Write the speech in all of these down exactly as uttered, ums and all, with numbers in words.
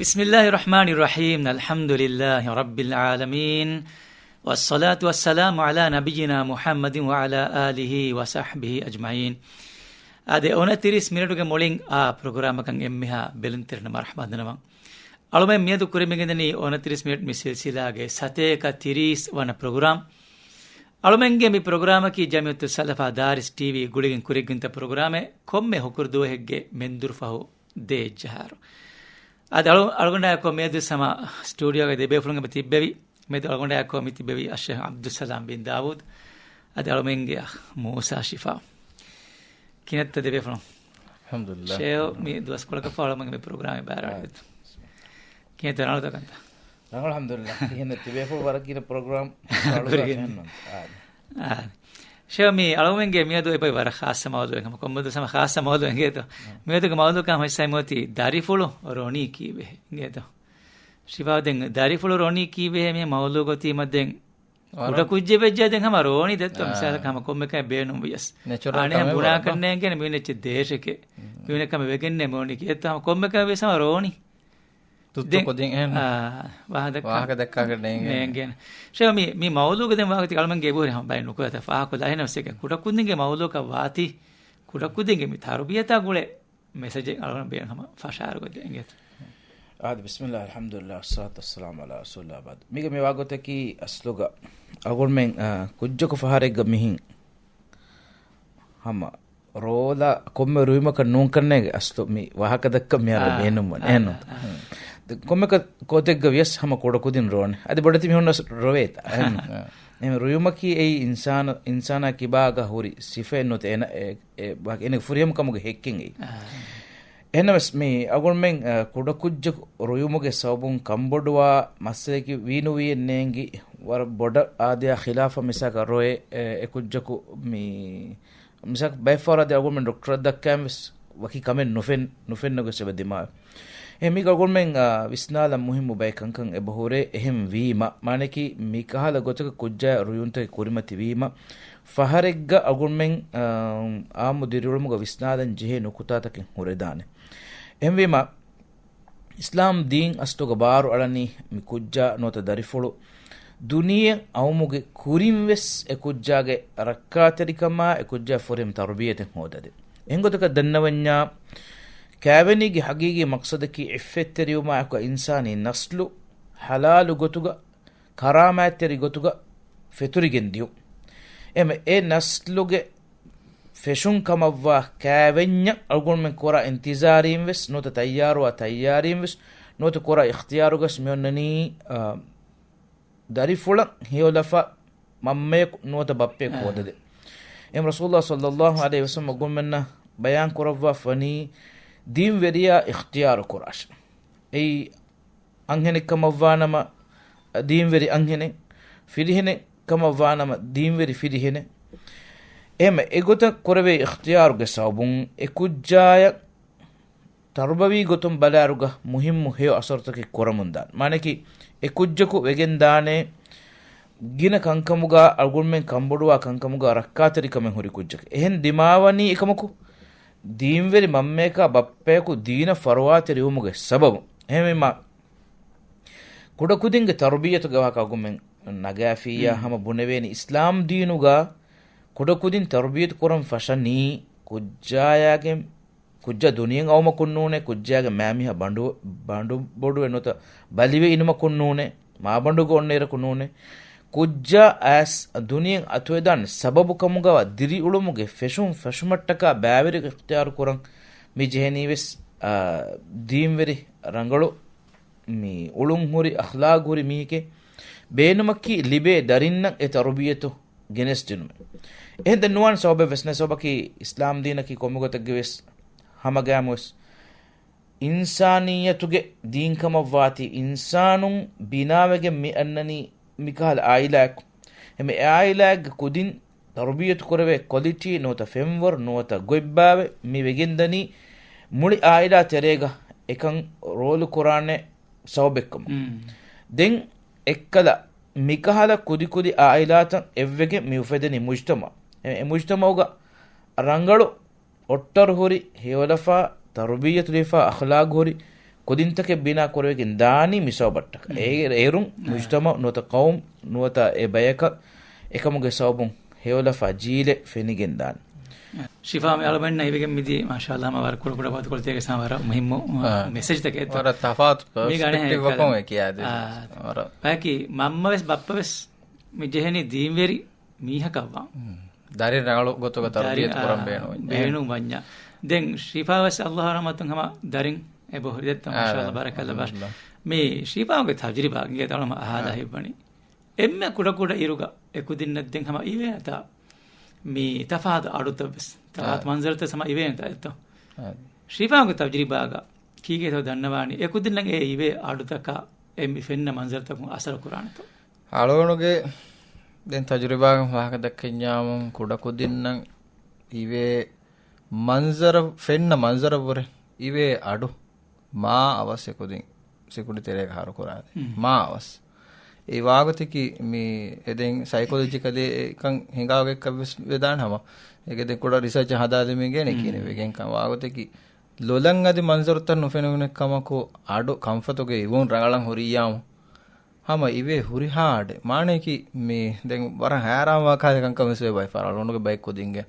بسم الله الرحمن الرحيم. الحمد لله رب العالمين. والصلاة والسلام على نبينا محمد وعلى آله وصحبه أجمعين. އާދެ، އޮނަތިރީސް މިނެޓުގެ މުޅިން އާ ޕްރޮގްރާމަކަށް އެންމެހާ ބެލުންތެރިންނަށް މަރުޙަބާ ދަންނަވަން. އަޅުމެން މިއަދު ކުރިމަގެންދަނީ އޮނަތިރީސް މިނެޓް މި ސިލްސިލާގެ ސަތޭކަ ތިރީސް ވަނަ ޕްރޮގްރާމް. އަޅުމެންގެ މި ޕްރޮގްރާމަކީ ޖަމިއްޔަތުއްސަލަފާ ދާރިސް ޓީވީ ގުޅިގެން ކުރިއަށްގެންތަ ޕްރޮގްރާމެއް، ކޮންމެ ހުކުރު ދުވަހެއްގެ މެންދުރު ފަހު ދޭއްޖަހާއިރު. އަދި އަޅު-، އަޅުގަނޑާއެކު މިއަދު ހަމަ ސްޓޫޑިއޯގަ ދެބޭފުޅުން އެބަ ތިއްބެވި. މިއަދު އަޅުގަނޑާއެކު މި ތިއްބެވި އައްޝޭޚް ޢަބްދުއްސަލާމް ބިން ދާވޫދު. އަދި އަޅުމެންގެ އަޚް މޫސާ ޝިފާ. ކިހިނެއްތަ ދެބޭފުޅުން؟ އަލްޙަމްދުލިއްލާހް. ޝޭހް މި ދުވަސްކޮޅަކަށް ފަހު އަޅުމެންގެ މި ޕްރޮގްރާމެއް ބައިވެރިވެއްޖެ. ކިހިނެއްތަ ރަނގަޅުތަ ކަންތައް؟ ރަނގަޅު އަލްޙަމްދުލިއްލާހް. ކިހިނެއް ތިބޭފުޅުން ވަރަށް ގިނަ ޕްރޮގްރާމް ރަނގަޅު ފެންނަން. އާ. ޝޭހް މި އަޅުމެންގެ މިއަދު އެބައި ވަރަށް ޚާއްޞަ މައުޟޫއެއް ހަމަ ކޮންމެ ދުވަސް ހަމަ ޚާއްޞަ މައުޟޫއެއް އިނގޭތޯ. މިއަދުގެ މައުޟޫއަކަށް ހަމަ ހިއްސާ މިއޮތީ ދަރިފުޅު ރޮނީ ކީއްވެހޭ އިނގޭތޯ. ޝިފާ ދެން ދަރިފުޅު ރޮނީ ކީއްވެހޭ މި މައުޟޫގަ އޮތީމަ ދެން ކުޑަކުއްޖެއް ވެއްޖެ ދެން ހަމަ ރޯނި ދެއްތޯ. އާ. މިސާލަކަށް ހަމަ ކޮންމެ ކަމެއް ބޭނުން ވިޔަސް. ނެޗުރަލް އަނެއް ކަމެއް ބުނާ ވަރަށް ކަންނޭނގެން މީނަ އެއްޗެއް ދޭށެކޭ. މީނަ ކަމެއް ވެގެންނޭ މޯނި ކިޔަތާ ހަމަ ކޮންމެ ކަމެއް ވިޔަސް ހަމަ ރޯނި. ތުއްތު ދެން، ކުދިން އެހެން އާ، ވާހަކަ ދައްކާ-، ވާހަކަ ދައްކާގެން ނޭނގެން. ނޭނގެން. ޝޭހް މި، މި މައުޟޫގަ ދެން ވާހަކަ ތި އަޅުމެންގެ އެބަހުރި ހަމަ ބައެއް ނުކުތަ ފާހަކު ދާހިނަ ވެސް ކުޑަކުދިންގެ މައުޟޫއަކަށް ވާތީ، ކުޑަކުދިންގެ މި ތަރުބިޔަތާ ގުޅޭ މެސެޖެއް އަޅުގަނޑު ބޭނުން ހަމަ ފަށާއިރު ގޮތް އިނގޭތަ؟ އާދެ، ބިސްމިއްލާހި، އަލްޙަމްދުލިއްލާހި، ވައްޞަލާތު ވައްސަލާމު ޢަލާ ރަސޫލިއްލާހި ވަބަޢްދު. މީގަ މި ވާގޮތަކީ އަސްލުގަ އަޅުގަނޑުމެން، އާ، ކުއްޖަކު ފަހަރެއްގަ މިހިން ހަމަ ރޯލާ ކޮންމެ ރުއިމަކަށް ނޫންކަންނޭގެ އަސްލު މި ވާހަކަ ދައްކަން މިހާރު އާ، ބޭނުންވަނީ. އާ، އެހެންނު؟ އާ. ދެ-، ކޮންމެ ކަ-، ކޯތެއްގަ ވިޔަސް ހަމަ ކުޑަކުދިން ރޯނެ. އަދި ބޮޑެތި މީހުންނަސް ރޮވޭތަ؟ އެހެންނު؟ އާ. އެހެން ރުއިމަކީ އެއީ އިންސާނަ-، އިންސާނާ ކިބާގަ ހުރި ސިފައެއް ނުވަތަ އޭނަ-، އެ-، އެ-، ވާ-، އޭނަގެ ފުރިހަމަކަމުގެ ހެއްކެއް އެއީ. އާ. އެހެންނަމަވެސް މި އަޅުގަނޑުމެން، އަ، ކުޑަކުއްޖަކު ރުއިމުގެ ސަބަބުން ކަންބޮޑުވާ މައްސަލައަކީ ވީނުވީއެއް ނޭނގި ވަރަށް ބޮޑަށް އާދެޔާ ޚިލާފަށް މިސާލަކަށް ރޮއެ، އެ، އެ ކުއްޖަކު މި، މިސާލަކަށް ބައެއް ފަހަރު އަދި އަޅުގަނޑުމެން ޑޮކްޓަރަށް ދައްކައިން ވެސް ވަކި ކަމެއް ނުފެން-، ނުފެންނަ ގޮސް އެބަ ދިމާވޭ. އެހެން މީގަ އަޅުގަނޑުމެން، އާ، ވިސްނާލަން މުހިއްމު ބައެއް ކަންކަން އެބަ ހުރޭ. އެހެން ވީމަ، މާނައަކީ މިކަހަލަ ގޮތަކަށް ކުއްޖާ ރުއިންތަކެއް ކުރިމަތި ވީމަ، ފަހަރެއްގަ އަޅުގަނޑުމެން، އާ، އާއްމު ދިރިއުޅުމުގަ ވިސްނާލަން ޖެހޭ ނުކުތާތަކެއް ހުރެދާނެ. އެހެންވީމަ، އިސްލާމް ދީން އަސްލުގަ ބާރު އަޅަނީ މި ކުއްޖާ ނުވަތަ ދަރިފުޅު ދުނިޔެ އައުމުގެ ކުރިން ވެސް އެ ކުއްޖާގެ ރައްކާތެރިކަމާ އެ ކުއްޖާ ފުރިހަމަ ތަރުބިޔަތެއް ހޯދަދޭ. އެހެން ގޮތަކަށް ދަންނަވަންޏާ، ކާވެނީގެ ހަގީގީ މަޤްޞަދަކީ ޢިއްފަތްތެރިވުމާއެކު އިންސާނީ ނަސްލު ޙަލާލު ގޮތުގަ، ކަރާމާތްތެރި ގޮތުގަ ފެތުރިގެން ދިޔުން. އެމެ އެ ނަސްލުގެ ފެށުން ކަމަށްވާ ކާވެންޏަށް އަޅުގަނޑުމެން ކުރާ އިންތިޒާރީން ވެސް ނުވަތަ ތައްޔާރުވާ ތައްޔާރީން ވެސް ނުވަތަ ކުރާ އިޚްތިޔާރުގަސް މި އޮންނަނީ، އާ، ދަރިފުޅަށް ހެޔޮލަފާ މަންމަޔަކު ނުވަތަ ބައްޕަޔަކު އާ. ހޯދަދޭ. އެހެން ރަސޫލުﷲ ޞައްލަﷲ ޢަލައިހި ވަސައްލަމަ އަޅުގަނޑުމެންނަށް ބަޔާން ކުރައްވާފަނީ ދީންވެރިޔާ އިޚްތިޔާރު ކުރާށޭ. އެއީ އަންހެނެއް ކަމަށްވާނަމަ ދީންވެރި އަންހެނެއް، ފިރިހެނެއް ކަމަށްވާނަމަ ދީންވެރި ފިރިހެނެއް. އެހެން އެގޮތަށް ކުރެވޭ އިޚްތިޔާރުގެ ސަބަބުން އެ ކުއްޖާޔަށް ތަރުބަވީ ގޮތުން ބަލާއިރުގަ މުހިއްމު ހެޔޮ އަސަރުތަކެއް ކުރަމުންދާނެ. މާނައަކީ، އެ ކުއްޖަކު ވެގެންދާނެ ގިނަ ކަންކަމުގަ އަޅުގަނޑުމެން ކަންބޮޑުވާ ކަންކަމުގަ ރައްކާތެރިކަމެއް ހުރި ކުއްޖަކަށް. އެހެން ދިމާވަނީ އެކަމަކު، ދީންވެރި މަންމަޔަކާ ބައްޕަޔަކު ދީނަށް ފަރުވާތެރިވުމުގެ ސަބަބުން. އެހެންވީމާ، ކުޑަކުދިންގެ ތަރުބިޔަތުގެ ވާހަކަ އަޅުގަނޑުމެން ނަގާފިއްޔާ ހަމަ ބުނެވޭނީ، އިސްލާމް ދީނުގަ ކުޑަކުދިން ތަރުބިޔަތު ކުރަން ފަށަނީ ކުއްޖާޔާގެ ކުއްޖާ ދުނިޔެއަށް އައުމަކުން ނޫނޭ، ކުއްޖާގެ މާމީހާ ބަނޑު، ބަނޑު ބޮޑުވެ ނުވަތަ ބަލިވެ އިނުމަކުން ނޫނޭ، މާބަނޑުގަ އޮންނަ އިރަކު ނޫނޭ. ކުއްޖާ އައިސް ދުނިޔެއަށް އަތުވެދާނެ ސަބަބު ކަމުގަ ދިރިއުޅުމުގެ ފެށުން ފެށުމަށްޓަކާ ބައިވެރި އިޚްތިޔާރު ކުރަން މި ޖެހެނީ ވެސް، އާ، ދީންވެރި ރަނގަޅު މި އުޅުން ހުރި، އަޚްލާގު ހުރި މީހެކޭ ބޭނުމަކީ ލިބޭ ދަރިންނަށް އެ ތަރުބިޔަތު ގެނެސްދިނުމެއް. އެހެން ދެން ނުވާނެ ސަބަބެއް ވެސް ނެތް. ސަބަބަކީ އިސްލާމް ދީނަކީ ކޮންމެ ގޮތެއްގެ ވެސް ހަމަގައިމު ވެސް އިންސާނިއްޔަތުގެ ދީން ކަމަށްވާތީ އިންސާނުން ބިނާވެގެން މި އަންނަނީ މިކަހަލަ އާއިލާއެއް. އެމެ އެ އާއިލާއެއްގެ ކުދިން ތަރުބިޔަތު ކުރެވޭ ކޮލިޓީ ނުވަތަ ފެންވަރު ނުވަތަ ގޮތްބާވެ މި ވެގެންދަނީ މުޅި އާއިލާ ތެރޭގަ އެކަން ރޯލު ކުރާނެ ސަބަބެއްކަމުން. މް. ދެން އެއްކަލަ މިކަހަލަ ކުދިކުދި އާއިލާތައް އެއްވެގެން މި އުފެދެނީ މުޖްތަމަޢު. އެ، އެ މުޖްތަމަޢުގަ ރަނގަޅު އޮށްޓަރު ހުރި، ހެޔޮލަފާ، ތަރުބިއްޔަތު ލިބިފާ، އަޚްލާގު ހުރި ކުދިންތަކެއް ބިނާ ކުރެވިގެން ދާނީ މި ސަބަބަށްޓަކަ. އޭގެ އޭރުން މުޖުތަމަޢު ނުވަތަ ޤައުމު ނުވަތަ އެ ބަޔަކަށް އެކަމުގެ ސަބަބުން ހެޔޮލަފާ ޖީލެއް ފެނިގެން ދާނެ. ޝިފާ މި އަޅުމެންނަށް ހީވެގެން މިދިޔަ، މާޝާﷲ، ހަމަ ވަރަށް ކުޑަ ކުޑަ ވާހަކަ ތިޔަ ވަރަށް މުހިއްމު، އާ، މެސެޖްތަކެއް އެއްތަ؟ ވަރަށް ތަފާތު މީގަ އަނެއް ޕަރސްޕެކްޓިވް އެއްކަލަ. އެކަމެއް ކިޔާދިން. އާ. ވަރަށް. ބަޔަކީ މަންމަވެސް ބައްޕަވެސް މި ޖެހެނީ ދީންވެރި މީހަކަށްވާން. ދަރިން ރަނގަޅު ގޮތުގަ ދަރިން، ތަރުބިޔަތު އާ، ކުރަން ބޭނުން ވަންޏާ. ބޭނުން ވަންޏާ. ދެން ޝިފާވެސް ﷲ ރަޙްމަތުން ހަމަ ދަރިން އެބަ ހުރި ދެއްތަ؟ އާ، މާޝާﷲ، ބާރަކަﷲ. އަލްޙަމްދުލިﷲ. މި ޝިފާގެ ތަޖުރިބާ އިނގޭ އަޅުގަނޑު އަހާލާ ހިތްވަނީ. އެންމެ ކުޑަކުޑަ އިރުގަ އެކުދިންނަށް ދެން ހަމަ އިވޭނެތާ މި ތަފާތު އަޑުތައްވެސް، ތަފާތު އާ. މަންޒަރުތައް ހަމަ އިވޭނެތާ އެއްތޯ؟ އާ. ޝިފާގެ ތަޖުރިބާގަ ކީކޭތޯ ދަންނަވާނީ އެކުދިންނަށް އެ އިވޭ އަޑުތަކާ އެ މި ފެންނަ މަންޒަރުތަކުން އަސަރު ކުރާނެތޯ؟ އަޅުގަނޑުގެ ދެން ތަޖުރިބާގެ ވާހަކަ ދައްކަންޏާމު ކުޑަކުދިންނަށް އިވޭ މަންޒަރަށް، ފެންނަ މަންޒަރަށްވުރެ އިވޭ އަޑު މާ އަވަސް އެކުދިން ސިކުނޑި ތެރޭގަ ހަރުކުރާނެ. މާ އަވަސް. އެ ވާގޮތަކީ މި އެ ދެން ސައިކޮލޮޖިކަލީ އެކަން ހިނގާގޮތްކަށްވެސް ވެދާނެ ހަމަ. އޭގެ ދެން ކުޑަ ރިސާޗެއް ހަދާދެމީގެނެ ކީނެ ވެގެންކަން ވާގޮތަކީ ލޮލަށް އަދި މަންޒަރުތައް ނުފެނުނެއްކަމަކު އަޑު ކަންފަތުގެ އިވުން ރަނގަޅަށް ހުރިއްޔާމު ހަމަ އިވޭ ހުރިހާ އަޑެއް. މާނަޔަކީ މި ދެން ވަރަށް ހައިރާންވާ ކަހަލަ ކަންކަން ވެސް ވޭ ބައި ފަރާ އަޅުގަނޑުގެ ބައެއް ކުދިންގެ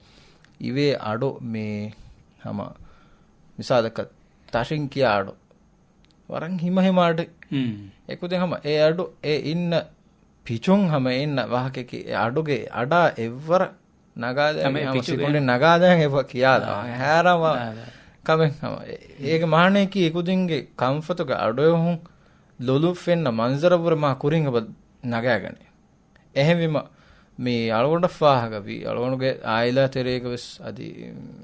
އިވޭ އަޑު މި ހަމަ މިސާލަކަށް ތަށިން ކިޔާ އަޑު. ވަރަށް ހިމަ ހިމަ އަޑެއް. އެކުދިން ހަމަ އެ އަޑު އެ އިންނަ ޕިޗުން ހަމަ އެ އިންނަ ވާހަކައަކީ އެ އަޑުގެ އަޑާ އެއްވަރަށް ނަގާދޭ ހަމަ އެ ހަމަ ޕިޗުގެ. ސިކުނޑިން ނަގާދޭ އެބަ ކިޔާލާ. އާ. ހައިރާންވާ އާ. ކަމެއް ހަމަ. އެ-، އޭގެ މާނަޔަކީ އެކުދިންގެ ކަންފަތުގެ އަޑުއެހުން ލޮލުން ފެންނަ މަންޒަރަށްވުރެ މާ ކުރިން އެބަ ނަގާގަނެ. އެހެންވީމަ، މި އަޅުގަނޑަށް ފާހަގަވި، އަޅުގަނޑުގެ އާއިލާ ތެރޭގަ ވެސް އަދި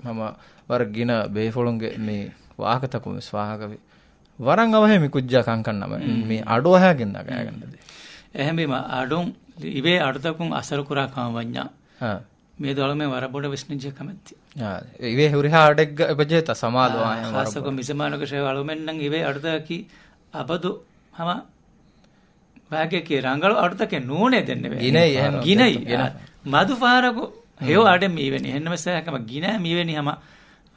ހަމަ ވަރަށް ގިނަ ބޭފުޅުންގެ މި ވާހަކަތަކުން ވެސް ފާހަގަވި. ވަރަށް އަވަހެއް މި ކުއްޖާ ކަންކަން ނަމަ، މް. މި އަޑު އަހައިގެން ނަގާގަންނަދޭ. އެހެންވީމަ، އަޑުން އިވޭ އަޑުތަކުން އަސަރު ކުރާ ކަމަށް ވަންޏާ، އާ. މިއަދު އަޅުމެން ވަރަށް ބޮޑަށް ވިސްނަންޖެހޭ ކަމެއް ތި. އާ. އިވޭ ހުރިހާ އަޑެއްގަ އެބަޖެހޭތާ ސަމާލުވާން އާ، ވަރަށް ޚާއްޞަކޮށް ބޮޑަށް. މި ޒަމާނުގަ ޝޭޚް އަޅުމެންނަށް އިވޭ އަޑުތަކަކީ އަބަދު ހަމަ ވާގެކި ރަނގަޅު އަޑުތަކެއް ނޫނޭ ދެންނެވޭ. ގިނައީ އެހެން ގިނައީ. ގިނަ. އާ، މަދު ފަހަރަކު ހެޔޮ އަޑެއް މި އިވެނީ. އެހެންނަމަ ސައި ހަމަ ގިނަ މި އިވެނީ ހަމަ،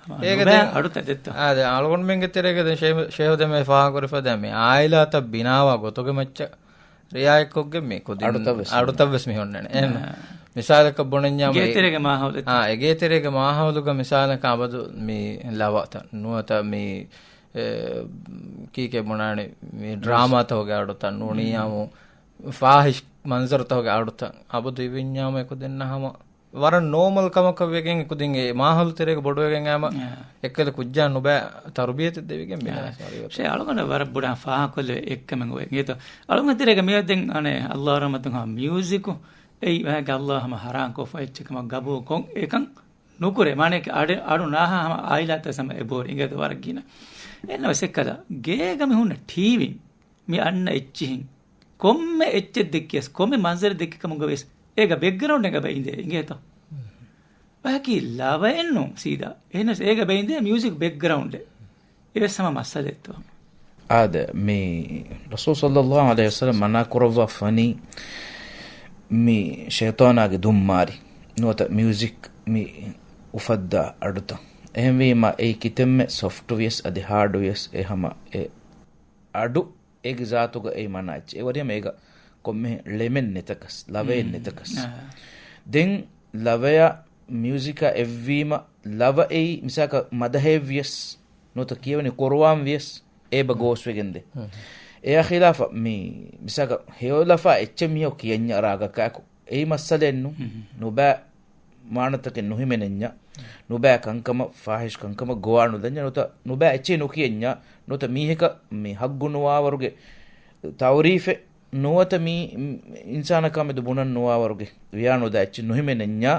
ހަމަ އޭގެ ނުބައި ދެން އަޑުތައް ދެއްތޯ. އާ، ދެން އަޅުގަނޑުމެންގެ ތެރޭގަ ދެން ޝޭހު-، ޝޭހު ދެން މި ފާހަގަކުރި ފަދަ މި އާއިލާތައް ބިނާވާ ގޮތުގެ މައްޗަށް ރިއާޔަތްކޮށްގެން މި ކުދިން އަޑުތައް ވެސް އަޑުތައް ވެސް މި ހުންނަނީ. އެހެން އާ. މިސާލަކަށް ބުނަންޏާ ގޭ މި ތެރޭގެ މާހައުލެއް. އާ، އެ ގޭ ތެރޭގެ މާހައުލުގަ މިސާލަކަށް އަބަދު މި ލަވަތައް ނުވަތަ މި އެ، ކީކޭ ބުނާނެ، މި ޑްރާމާތަކުގެ އަޑުތައް ނޫނިއްޔާމު، މް. ފާހިޝް މަންޒަރުތަކުގެ އަޑުތައް އަބަދު އިވިންޏާމު އެކުދިންނަށް ހަމަ ވަރަށް ނޯމަލް ކަމަކަށް ވެގެން އެކުދިން އެ މާހައުލު ތެރޭގަ ބޮޑުވެގެން އާމަ އާ. އެއްކަލަ ކުއްޖާ ނުބައި ތަރުބިޔަތެއް ދެވިގެން އާ. ބިނާވެސް ވަރިވަރަށް. ޝޭ އަޅުގަނޑަށް ވަރަށް ބޮޑަށް ފާހަގަކޮށްލެވޭ އެއްކަމެއް އޮވޭ. އިނގޭތޯ؟ އަޅުގަނޑު ތެރޭގަ މިއޮތް ދެން އަނެއް ﷲ ރަޙްމަތުން ހަމަ މިއުޒިކު އެއީ ވަހަކަ ﷲ ހަމަ ހަރާންކޮށްފަ އެއްޗެއް ކަމަށް ގަބޫލުކޮށް އެކަން ނުކުރޭ. މާނައަކީ އަޑެ-، އަޑު ނާހާ ހަމަ އާއިލާތައް ހަމަ އެބޯރި އިނގޭތޯ ވަރަށް ގިނަ. އެންނަ ވެސް އެއްކަލަ ގޭގަ މި ހުންނަ ޓީވީން މި އަންނަ އެއްޗިހިން ކޮންމެ އެއްޗެއް ދެއްކިޔަސް، ކޮންމެ މަންޒަރެއް ދެއްކި ކަމުގަ ވެސް އޭގަ ބެކްގްރައުންޑެއް އެބަ އިނދޭ އިނގޭތޯ؟ ވަކި ލަވައެއްނު ސީދާ. އެހެނަސް އޭގަ އެބަ އިނދޭ މިއުޒިކް ބެކްގްރައުންޑެއް. އެވެސް ހަމަ މައްސަލައެއްތޯ؟ އާދެ، މި ރަސޫލު ޞައްލައްލާހު ޢަލައިހި ވަސައްލަމް މަނާ ކުރައްވާފަނީ މި ޝައިޠާނާގެ ދުންމާރި ނުވަތަ މިއުޒިކް މި އުފައްދާ އަޑުތައް. އެހެންވީމަ އެއީ ކިތަންމެ ސޮފްޓް ވިޔަސް އަދި ހާޑް ވިޔަސް އެ ހަމަ އެ އަޑު އޭގެ ޒާތުގަ އެއީ މަނާ އެއްޗެއް. އެ ވަރިހަމަ އޭގަ ކޮންމެހެން ޅެމެއް ނެތަކަސް، ލަވައެއް ނެތަކަސް. އާ. ދެން ލަވަޔާ މިއުޒިކާ އެއްވީމަ، ލަވަ އެއީ މިސާލަކަށް މަދަހެއްވިޔަސް ނުވަތަ ކިޔަވަނި ޤުރުއާން ވިޔަސް އެބަ ގޯސްވެގެންދޭ. އެއާ ޚިލާފަށް މި މިސާލަކަށް ހެޔޮލަފާ އެއްޗެއް މީހަކު ކިޔަންޏާ ރާގަކާއެކު އެއީ މައްސަލައެއްނު. ނުބައި މާނަތަކެއް ނުހިމެނެންޏާ، ނުބައި ކަންކަމަށް، ފާހިޝް ކަންކަމަށް ގޮވާ ނުދަންޏާ، ނުވަތަ ނުބައި އެއްޗެއް ނުކިޔަންޏާ، ނުވަތަ މީހަކަށް މި ހައްގު ނުވާވަރުގެ ތައުރީފެއް ނުވަތަ މީ އިންސާނަކާ މެދު ބުނަން ނުވާވަރުގެ ވިޔާނުދާ އެއްޗެއް ނުހިމެނެންޏާ،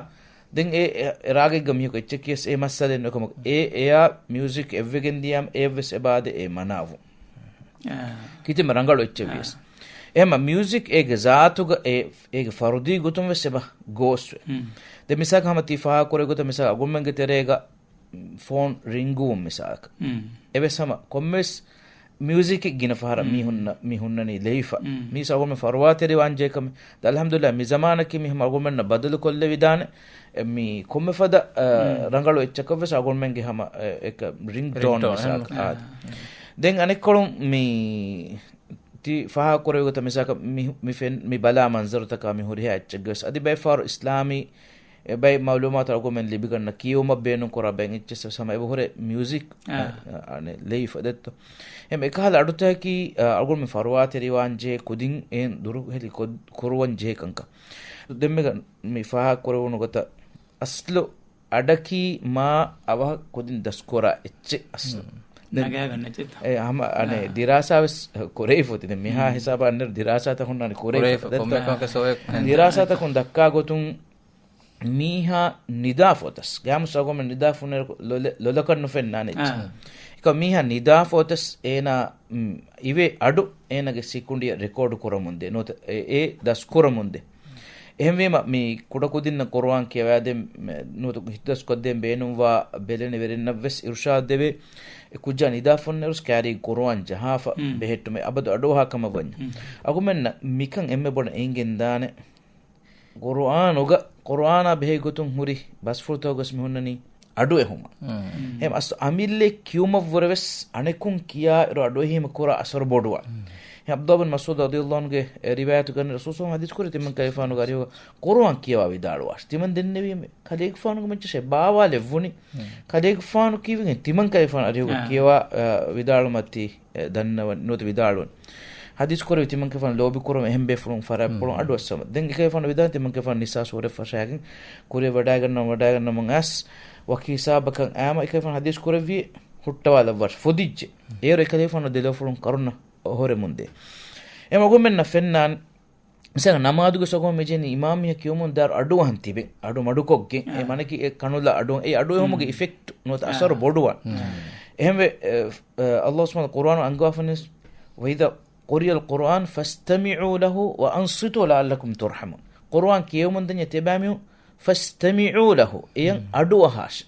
ދެން އެ، އެ، އެ ރާގެއްގަ މީހަކު އެއްޗެއް ކިޔަސް އެ މައްސަލައެއް ނުކަމަކު، އެ، އެއާ މިއުޒިކް އެއްވެގެން ދިޔާމަ އެއަށްވެސް އެބާދެ އެ މަނާވުން. އާ. ކިތަންމެ ރަނގަޅު އެއްޗެއް ވިޔަސް. އާ. އެހެންމަ މިއުޒިކް އޭގެ ޒާތުގަ އެ، އޭގެ ފަރުދީ ގޮތުން ވެސް އެބަ ގޯސްވެ. ދެން މިސާލަކަށް ހަމަ ތި ފާހަގަކުރެއްވި ގޮތަށް މިސާލަކަށް އަޅުގަނޑުމެންގެ ތެރޭގަ ފޯން ރިންގުވުން މިސާލަކަށް. އެވެސް ހަމަ ކޮންމެވެސް މިއުޒިކެއް ގިނަ ފަހަރަށް މީ ހުންނަ، މި ހުންނަނީ ލެވިފަ. މީސް އަޅުގަނޑުމެން ފަރުވާތެރިވާންޖެހޭ ކަމެއް. ދެން އަލްޙަމްދުލިއްލާހް މި ޒަމާނަކީ މި ހަމަ އަޅުގަނޑުމެންނަށް ބަދަލު ކޮށްލެވިދާނެ. އެ، މި ކޮންމެ ފަދަ، އަ، ރަނގަޅު އެއްޗަކަށް ވެސް އަޅުގަނޑުމެންގެ ހަމަ، އެ، އެކަ ރިންގް ޓޯން މިސާލަކަށް. އާ. ދެން އަނެއްކޮޅުން މި ތި ފާހަގަކުރެއްވި ގޮތަށް މިސާލަކަށް މި، މި ފެން، މި ބަލާ މަންޒަރުތަކާ މި ހުރިހާ އެއްޗެއްގެ ވެސް އަދި ބައެއް ފަހަރު އިސްލާމީ އެ ބައެއް މައުލޫމާތު އަޅުގަނޑުމެން ލިބިގަންނަ ކިޔެވުމަށް ބޭނުން ކުރާ ބައެއް އެއްޗެއްސެއް ހަމަ އެބަހުރޭ މިއުޒިކް، އާ. އަ، އަނެއް ލެއިފަ ދެއްތޯ. އެހެން އެކަހަލަ އަޑުތަކަކީ، އަ، އަޅުގަނޑުމެން ފަރުވާތެރިވާން ޖެހޭ ކުދިން އެހެން ދުރުހެލި ކޮ-، ކުރުވަން ޖެހޭ ކަންކަން. ދެންމެގަ މި ފާހަގަ ކުރެވުނު ގޮތަށް އަސްލު އަޑަކީ މާ އަވަހަށް ކުދިން ދަސްކުރާ އެއްޗެއް އަސްލު. ދެން ނަގާގަންނަ އެއްޗެއްތަ؟ އެ ހަމަ އަނެއް އާ. ދިރާސާ ވެސް ކުރެވިފަ އޮތީ. ދެން މިހާ ހިސާބަށް އަންނަ ދިރާސާތަކުން އަނެއް ކުރެވިފަ. ކުރެވިފަ، ދެން ކޮންމެ އެކަމަކަށް ސޯވެ ދިރާސާތަކުން ދައްކާ ގޮތުން މީހާ ނިދާފަ އޮތަސް، ގާމުސް އަގޮމެ ނިދާފުން ނެރު ލޮލެ-، ލޮލަކަށް ނުފެންނާނެ އެއްޗެއް. އާ. އެކަ މީހާ ނިދާފަ އޮތަސް އޭނާ، މް، އިވޭ އަޑު އޭނާގެ ސިކުނޑިއަށް ރެކޯޑު ކުރަމުންދޭ. ނުވަތަ އެ، އެ ދަސްކުރަމުންދޭ. އެހެންވީމަ، މި ކުޑަކުދިންނަށް ޤުރުއާން ކިޔަވާދޭން، މެ-، ނުވަތަ ހިތްދަސްކޮށްދޭން ބޭނުންވާ ބެލެނިވެރިންނަށް ވެސް އިރުޝާދު ދެވޭ. އެ ކުއްޖާ ނިދާފުން ނެރުސް ކާރީގެ ޤުރުއާން ޖަހާފަ މް. ބެހެއްޓުމެއް އަބަދު އަޑުއަހާ ކަމަށް ވަންޏާ. މް. އަގުމެންނަށް މިކަން އެންމެ ބޮޑަށް އެނގެންދާނެ. ޤުރުއާނުގަ، ޤުރުއާނާ ބެހޭ ގޮތުން ހުރި ބަސްފުޅުތަކުގަސް މި ހުންނަނީ އަޑުއެހުމަށް. މް. އެހެން އަސް އަމިއްލައަށް ކިޔުމަށްވުރެ ވެސް އަނެކުން ކިޔާ އިރު އަޑުއެހީމަ ކުރާ އަސަރު ބޮޑުވާ. މް. އެހެން ޢަބްދުﷲ ބިން މަސްޢޫދު ރަޟިޔަﷲ ޢަންހުގެ ރިވާޔަތު ގަނެ ރަސޫލު ޞައްލަﷲު ޢަލައިހި ވަސައްލަމަ ޙަދީޘް ކުރި ތިމަން ކަލޭގެފާނުގެ އަރިހުގަ ޤުރުއާން ކިޔަވާ ވިދާޅުވާށި. ތިމަން ދެންނެވީމެ ކަލޭގެފާނުގެ މައްޗަށް ބާވާލެއްވުނީ. މް. ކަލޭގެފާނު ކީވެގެން ތިމަން ކަލޭގެފާނު އަރިހުގަ އާ. ކިޔަވާ، އާ، ވިދާޅުމަތީ އެ، ދަންނަވަން ނުވަތަ ވިދާޅުވަން. ޙަދީޘް ކުރެވި ތިމަންކަލޭގެފާނު ލޯބި ކުރަމުން އެހެން ބޭފުޅުން ފަރާތްޕުޅުން މް. އަޑުއައްސަމަ. ދެން އެކަލޭގެފާނު ވިދާޅުވި ތިމަންކަލޭގެފާނު ނިސާ ސޫރަތް ފަށާގެން ކުރިއަށް ވަޑާގަންނަވަން، ވަޑާގަންނަވަން އައިސް ވަކި ހިސާބަކަށް އައިމަ އެކަލޭގެފާނު ޙަދީޘް ކުރެއްވި ހުއްޓަވާލައްވާށި ފުދިއްޖެ. އޭރު އެކަލޭގެފާނު ދެލޯފުޅުން ކަރުނަ އޮހޮރެމުންދޭ. އެމަގުމެންނަށް ފެންނާން މިސާލަށް ނަމާދުގެ ސޮގޮން މިޖެހެނީ އިމާމް މީހާ ކިޔުމުން ދާއިރު އަޑުއަހަން ތިބެ. އަޑު މަޑުކޮށްގެން. އެ އާ. މަނަކީ އެ ކަނުލަ އަޑު، އެ އަޑު އެހުމުގެ މް. އިފެކްޓް ނުވަތަ އާ. އަސަރު ބޮޑުވާން. މް. އެހެންވެ، އެ، އެ، ﷲ ސުބްޙާނަހޫ ޤުރުއާނު އަންގަވާފަނިސް، "وإذا قرئ القرآن فاستمعوا له وأنصتوا لعلكم ترحمون." ޤުރުއާން ކިޔެވުމުން ދަންޏެ ތިބާމިހު، "فاستمعوا له." އެޔަށް މް. އަޑު އަހާށި.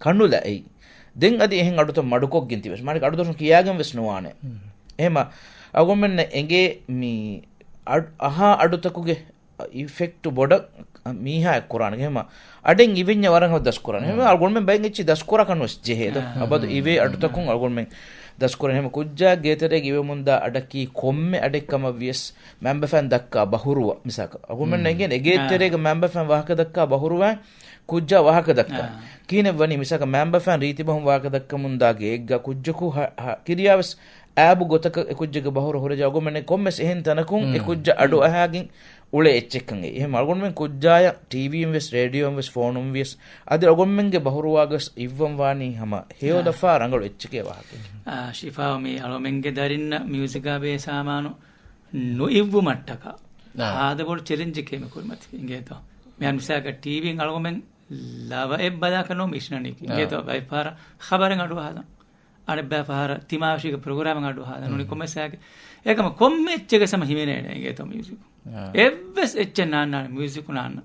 ކަނުލަ އެއީ. ދެން އަދި އެހެން އަޑުތައް މަޑުކޮށްގެން ތިބެސް. މާނަ އަޑުތައް ކިޔާގެން ވެސް ނުވާނެ. މް. އެހެމަ އަގުމެންނަށް އެނގޭ މި އަޑު، އަހާ އަޑުތަކުގެ އިފެކްޓު ބޮޑަށް މީހާއަށް ކުރާނެ. އެހެމަ އަޑެއް އިވެންޏާ ވަރަށް ހަމަ ދަސްކުރާނެ. އެހެމަ މް. އަޅުގަނޑުމެން ބައެއް އެއްޗެއް ދަސްކުރާކަށް ނުވެސް ޖެހޭ ދޯ. އާ. އަބަދު އިވޭ އަޑުތަކުން އަޅުގަނޑުމެން ދަސްކުރާނެ. އެހެމަ ކުއްޖާ ގޭތެރޭގަ އިވެމުންދާ އަޑަކީ ކޮންމެ އަޑެއް ކަމަށް ވިޔަސް މައިންބަފައިން ދައްކާ ބަހުރުވަ މިސާލަކަށް. އަޅުގަނޑުމެން މް. އެނގޭނެ އެ ގޭތެރޭގަ މައިންބަފައިން ވާހަކަ ދައްކާ ބަހުރުވަ ކުއްޖާ ވާހަކަ ދައްކާ. އާ. ކިހިނެއް ވަނީ މިސާލަކަށް މައިންބަފައިން ރީތި ބަހުން ވާހަކަ ދައްކަމުންދާ ގޭގަ ކުއްޖަކު ހަ-، ހަ-، ކިރިޔާވެސް އާބު ގޮތަކަށް އެ ކުއްޖެއްގެ ބަހުރު ހުރެޖާ އަޅުގަނޑުމެން ކޮންމެސް އެހެން ތަނަކުން އެ މް. ކުއްޖާ އަޑު މް. އަހާގެން އުޅޭ އެއްޗެއްކަން އެއީ. އެހެން އަޅުގަނޑުމެން ކުއްޖާޔަށް ޓީވީއިން ވެސް ރޭޑިއޯއިން ވެސް ފޯނުން ވިޔަސް އަދި އަޅުގަނޑުމެންގެ ބަހުރުވާގަސް އިއްވަން ވާނީ ހަމަ ހެޔޮ އާ. ދަފާ ރަނގަޅު އެއްޗެކޭ ވާހަކަ. އާ، ޝިފާ މީ އަޅުމެންގެ ދަރިންނަށް މިއުޒިކާ ބެހޭ ސާމާނު ނުއިއްވުމަށްޓަކާ އާ. ހާދަ ބޮޑު ޗެލެންޖެކޭ މި ކުރިމަތި އިނގޭތޯ. މިހާރު މިސާލަކަށް ޓީވީން އަޅުގަނޑުމެން ލަވައެއް ބަލާކަށް ނޫން މި އިށިނަނީކީ. އާ. އިނގޭތޯ ބައެއް ފަހަރަށް ޚަބަރެއް އަޑުއަހާލަން. އަނެއްބައި ފަހަރަށް ތިމާވެށީގެ ޕްރޮގްރާމެއް އަޑުއަހާލަން. ނޫނީ މް. ކޮންމެސް އެއްޗެއްގަ ހަމަ ހިމެނޭނެ އިނގޭތޯ މިއުޒިކު. އާ. އެއްވެސް އެއްޗެއް ނާންނާނެ މިއުޒިކު ނާންނަ.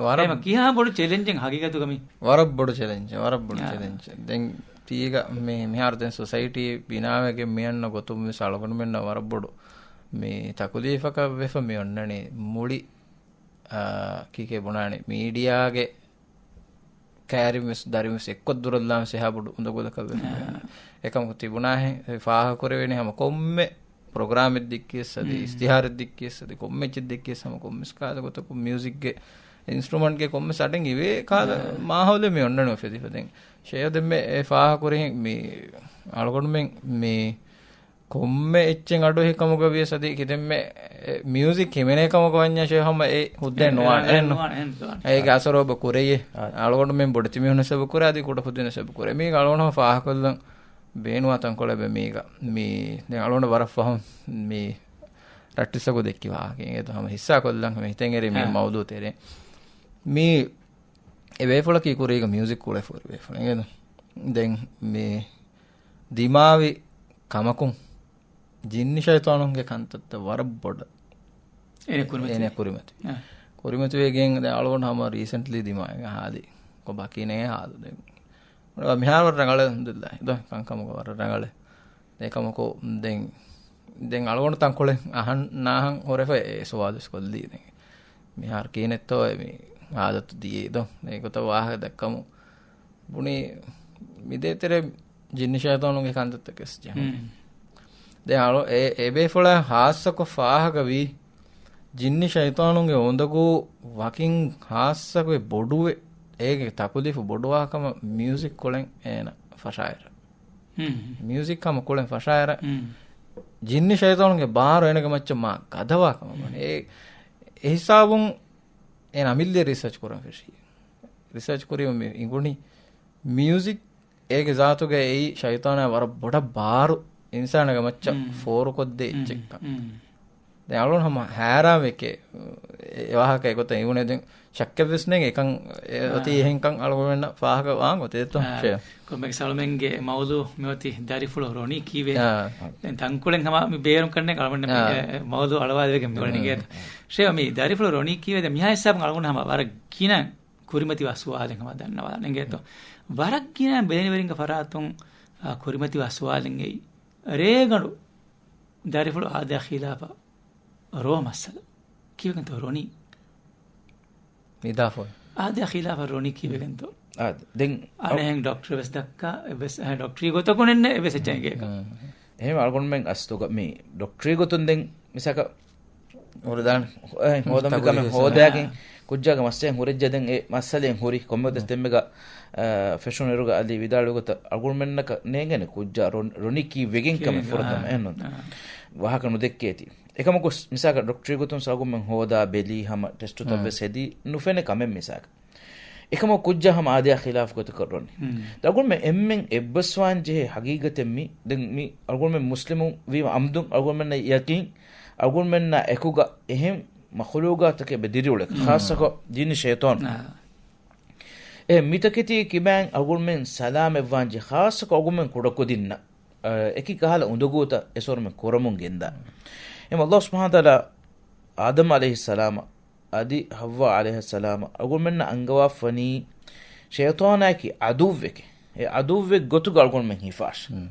ވަރަށް އެހެމަ ކިހާ ބޮޑު ޗެލެންޖެއް ހަގީގަތުގަ މީ. ވަރަށް ބޮޑު ޗެލެންޖެއް، ވަރަށް ބޮޑު އާ. ޗެލެންޖެއް. ދެން ތީގަ މި-، މިހާރު ދެން ސޮސައިޓީ ބިނާވެގެން މިއަންނަ ގޮތުން ވެސް އަޅުގަނޑުމެންނަށް ވަރަށް ބޮޑު މި ތަކުލީފަކަށް ވެފަ މި އޮންނަނީ މުޅި، އާ، ކީކޭ ބުނާނީ މީޑިއާގެ ކައިރިން ވެސް ދަރިން ވެސް އެއްކޮށް ދުރަށްލާން ވެސް އެހާ ބޮޑު އުނދަގުލަކަށް ވެފަ. އާ. އެކަމަކު ތިބުނާހެން ފާހަގަކުރެވޭނެ ހަމަ ކޮންމެ ޕްރޮގްރާމެއް ދެއްކިޔަސް އަދި، މް. އިސްތިހާރެއް ދެއްކިޔަސް އަދި، ކޮންމެ އެއްޗެއް ދެއްކިޔަސް ހަމަ ކޮންމެސް ކާލަ ގޮތަކު މިއުޒިކްގެ އިންސްޓްރުމަންޓްގެ ކޮންމެސް އަޑެއް އިވޭ ކާލަ އާ. މާހައުލެއް މި އޮންނަނީ އުފެދިފަ. ދެން ޝޭހް ދެންމެ އެ ފާހަގަކުރިހެން މި އަޅުގަނޑުމެން މި ކޮންމެ އެއްޗެއް އަޑުއެހި ކަމުގަ ވިޔަސް އަދި ކިތަންމެ އެ މިއުޒިކް ހިމެނޭ ކަމުގަ ވަންޏާ ޝޭހް ހަމަ އެ ހުއްދައެއް އެ، ނުވާނެ. އެ، އެއްނު. ނުވާނެ، އެއްނު. އޭގެ އަސަރު އެބަ ކުރެޔޭ. އާ. އަޅުގަނޑުމެން ބޮޑެތި މީހުންނަށް އެބަ ކުރޭ އަދި ކުޑަކުދިންނަށް އެބަ ކުރޭ. މީގަ އަޅުގަނޑު ހަމަ ފާހަގަކޮށްލަން ބޭނުވާ ތަންކޮޅެއް މީގަ. މީ، ދެން އަޅުގަނޑަށް ވަރަށް ފަހުން މީ ރައްޓިސަކު ދެއްކި ވާހަކަ. އޭތޯ ހަމަ ހިއްސާ ކޮށްލަން ހިތެއް އެރި މީ އެ. މައުޟޫ ތެރޭ. މީ އެ ބޭފުޅަކީ ކުރީގަ މިއުޒިކް ކުޅެފަ ހުރި ބޭފުޅެއް. އޭތޯ؟ ދެން މީ ދިމާވި ކަމަކުން ޖިންނި ޝައިޠާނުންގެ ކަންތައްތައް ވަރަށް ބޮޑަށް އޭނަ ކުރިމަތިވޭ. އޭނަ ކުރިމަތި. އަ. ކުރިމަތިވެގެން ދެން އަޅުގަނޑު ހަމަ ރީސެންޓްލީ ދިމާވި ހާލި ކޮބާ ކީނެ ހާލު ދެން. މިހާރު ވަރަށް ރަނގަޅެއް އަލްޙަމްދުލިއްލާހި. ދޯ ކަންކަމުގަ ވަރަށް ރަނގަޅެއް. އެކަމަކު ދެން، ދެން އަޅުގަނޑު ތަންކޮޅެއް އަހަން ނާހަން ހުރެފަ އެ ސުވާލު ވެސް ކޮށްލީ ދެން. މިހާރު ކީނެއްތޯ އެ މި އާދަތު ދިޔައީ ދޯ. އެގޮތަށް ވާހަކަ ދައްކަމު ބުނީ މި ދޭތެރޭ ޖިންނި ޝައިޠާނުންގެ ކަންތައްތަކެސް ޖެހުނީ. ހުން. ދެ އަޅު އެ، އެ ބޭފުޅާ ހާއްސަކޮށް ފާހަގަވީ، ޖިންނި ޝައިޠާނުންގެ އުނދަގޫ ވަކިން ހާއްސަކޮށް ބޮޑުވެ، އޭގެ ތަކުލީފު ބޮޑުވާ ކަމަށް މިއުޒިކް ކުޅެން އޭނަ ފަށާއިރަށް. ހުން. މިއުޒިކް ހަމަ ކުޅެން ފަށާއިރަށް، ހުން. ޖިންނި ޝައިޠާނުންގެ ބާރު އޭނަގެ މައްޗަށް މާ ގަދަވާ ކަމަށް ވަނީ. އެ، އެ ހިސާބުން އޭނަ އަމިއްލަ ރިސާޗް ކުރަން ފެށީ. ރިސާޗް ކުރީމަ މި އިނގުނީ މިއުޒިކް އޭގެ ޒާތުގައި އެއީ ޝައިޠާނާ ވަރަށް ބޮޑަށް ބާރު އިންސާނާގެ މައްޗަށް މް. ފޯރުކޮށްދޭ މް. އެއްޗެއްކަން. މް. ދެން އަޅުގަނޑު ހަމަ ހައިރާންވެކޭ، އެ ވާހަކަ އެގޮތަށް އިވުނޭ. ދެން ޝައްކެއްވެސް ނޭނގެ އެކަން އެ އޮތީ އާ. އެހެންކަން އަޅުގަނޑުމެންނަށް ފާހަގަ ވާން އޮތޭތޯ އާ. ޝޭ. ކޮންމެ ސަލުމެންގެ މައުޟޫ މިއޮތީ ދަރިފުޅު ރޮނީ ކީވޭ. އާ. ދެން ތަންކޮޅެއް ހަމަ މި ބޭރުން ކަންނޭނގެ އަޅުގަނޑު މި، އާ. އެ، އެ، މައުޟޫ އަޅުވާލެވިގެން މި އުން. ވަނީގޭތޯ. ޝޭ، މި ދަރިފުޅު ރޮނީ ކީވޭ ދެން މިހާ ހިސާބުން އަޅުގަނޑު ހަމަ ވަރަށް ގިނަ ކުރިމަތިވާ ސުވާލެއް ހަމަ ދަންނަވާލަން އެނގޭތޯ. ވަރަށް ގިނަ ބޭނިވެރިންގެ ފަރާތުން، އާ، ކުރިމަތިވާ ސުވާލެއް އެއީ. ރޭގަނޑު ދަރިފުޅު އާދަޔާ ޚިލާފަށް ރޯ މައްސަލަ. ކީވެގެންތޯ ރޮނީ؟ އިޟާފަ. އާދަޔާ ޚިލާފަށް ރޮނީ ކީވެގެންތޯ؟ އާ، ދެން އަނެއްހެން ޑޮކްޓަރު ވެސް ދައްކާ، އެއްވެސް، އެ، ޑޮކްޓަރީ ގޮތަކުން އެއްނެ، އެއްވެސް އެއްޗެއް އެނގޭކަށް. އެހެން އަޅުގަނޑުމެން އަސްލުގަ މި ޑޮކްޓަރީ ގޮތުން ދެން މިސާކަށް ހުރިދާނެ، އެ، ހޯދަމިކަމެއް ހޯދާގެން ކުއްޖާގެ މައްސަލައެއް ހުރެއްޖެ ދެން އެ މައްސަލައެއް ހުރި ކޮންމެވެސް ދެންމެގަ، އަ، ފެށުނު އިރުގަ އަލީ ވިދާޅުވި ގޮތަށް އަޅުގަނޑުމެންނަކަށް ނޭނގޭނެ ކުއްޖާ ރޮ-، ރޮނީ ކީ ވެގެން ކަމެއް ފުރަތަމަ އެހެންނުންތަ؟ ވާހަކަ ނުދެއްކޭތީ. އެކަމަކު މިސާކަށް ޑޮކްޓަރީ ގޮތުން އަޅުގަނޑުމެން ހޯދާ ބެލީ ހަމަ ޓެސްޓުތައްވެސް ހެދީ ނުފެނޭ ކަމެއް މިސާކަށް. އެކަމަކު ކުއްޖާ ހަމަ އާދަޔާ ޚިލާފު ގޮތަކަށް ރޮނީ. ދެން އަޅުގަނޑުމެން އެންމެން އެއްބަސްވާން ޖެހޭ ހަގީގަތެއް މި، ދެން މި އަޅުގަނޑުމެން މުސްލިމުން ވީމަ އަމްދުން އަޅުގަނޑުމެންނަށް ޔަޤީން އަޅުގަނޑުމެންނާ އެކުގަ އެހެން މަޚުލޫގާތަކެއް އެބަ ދިރިއުޅޭ. ޚާއްޞަކޮށް ޖިންނި ޝައިޠާނު. އާ. އެ މިތަކެތީ ކިބައިން އަޅުގަނޑުމެން ސަލާމަތްވާން ޖެހޭ، ޚާއްޞަކޮށް އަޅުގަނޑުމެން ކުޑަކުދިންނަށް، އަ، އެކި ކަހަލަ އުނދަގޫތައް އެސޮރުމެން ކުރަމުން ގެންދާ. އެމަ ﷲ ސުބްޙާނަހޫ ވަތަޢާލާ އާދަމް ޢަލައިހިއްސަލާމަށް އަދި ޙައްވާ ޢަލައިހާ ސަލާމަށް އަޅުގަނޑުމެންނަށް އަންގަވާފަނީ ޝައިޠާނާއަކީ ޢަދުއްވެކޭ. އެ ޢަދުއްވެއް ގޮތުގަ އަޅުގަނޑުމެން ހިފާށި. މް.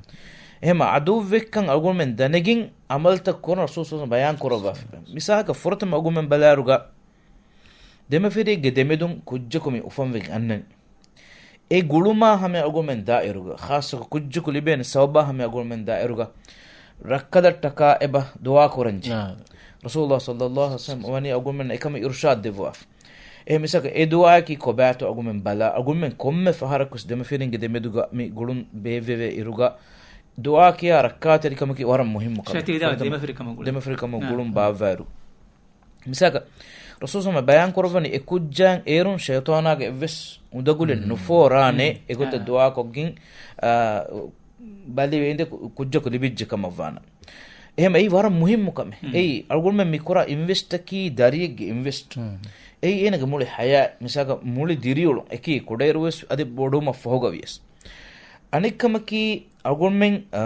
އެހެމަ ޢަދުއްވެއްކަން އަޅުގަނޑުމެން ދަނެގެން ޢަމަލުތައް ކުރަން ރަސޫލު ޞައްލަﷲު ޢަލައިހި ވަސައްލަމަ ބަޔާން ކުރައްވާފަ. މިސާލަކަށް ފުރަތަމަ އަޅުގަނޑުމެން ބަލާއިރުގަ ދެމަފިރިއެއްގެ ދެމެދުން ކުއްޖަކު މި އުފަންވެގެން އަންނަނީ. އެ ގުޅުމާ ހަމަ އަޅުގަނޑުމެން ދާއިރުގަ، ޚާއްޞަކޮށް ކުއްޖަކު ލިބޭނެ ސަބަބާ ހަމަ އަޅުގަނޑުމެން ދާއިރުގަ، ރައްކަލަށްޓަކާ އެބަ ދުޢާ ކުރަންޖެހޭ. އާ. ރަސޫލުﷲ ޞައްލަﷲު ޢަލައިހި ވަސައްލަމަ ވަނީ އަޅުގަނޑުމެންނަށް އެކަމަށް އިރުޝާދު ދެއްވާފަ. އެ މިސާލަކަށް އެ ދުޢާއަކީ ކޮބާތޯ އަޅުގަނޑުމެން ބަލާ، އަޅުގަނޑުމެން ކޮންމެ ފަހަރަކުވެސް ދެމަފިރިންގެ ދެމެދުގަ މި ގުޅުން ބޭއްވެވޭ އިރުގަ، ދުޢާ ކިޔާ ރައްކާތެރިކަމަކީ ވަރަށް މުހިއްމު ކަމެއް. ޝައިޠާނާ ފުރަތަމަ ދެމަފިރިކަމަށް ގުޅުން. ދެމަފިރިކަމަށް އާ. ގުޅުން ބާއްވާއިރު. މިސާލަކަށް، ރަސޫލު ޞައްލަﷲު ޢަލައިހި ވަސައްލަމަ ބަޔާން ކުރައްވަނީ އެ ކުއްޖާއަށް އޭރުން ޝައިޠާނާގެ އެއްވެސް އުނދަގުލެއް މް. ނުފޯރާނެ، މް. އެގޮތަށް އާ. ދުޢާކޮށްގެން، އާ، ބަލިވެއިނދެ ކު-، ކުއްޖަކު ލިބިއްޖެ ކަމަށް ވާނަމަ. އެހެމަ އެއީ ވަރަށް މުހިއްމު ކަމެއް. މް. އެއީ އަޅުގަނޑުމެން މި ކުރާ އިންވެސްޓަކީ ދަރިއެއްގެ އިންވެސްޓް. މް. އެއީ އޭނަގެ މުޅި ޙަޔާތް، މިސާލަކަށް މުޅި ދިރިއުޅުން އެކީ ކުޑައިރުވެސް އަދި ބޮޑުވުމަށް ފަހުގަވިޔަސް. އަނެއްކަމަކީ އަޅުގަނޑުމެން، އާ،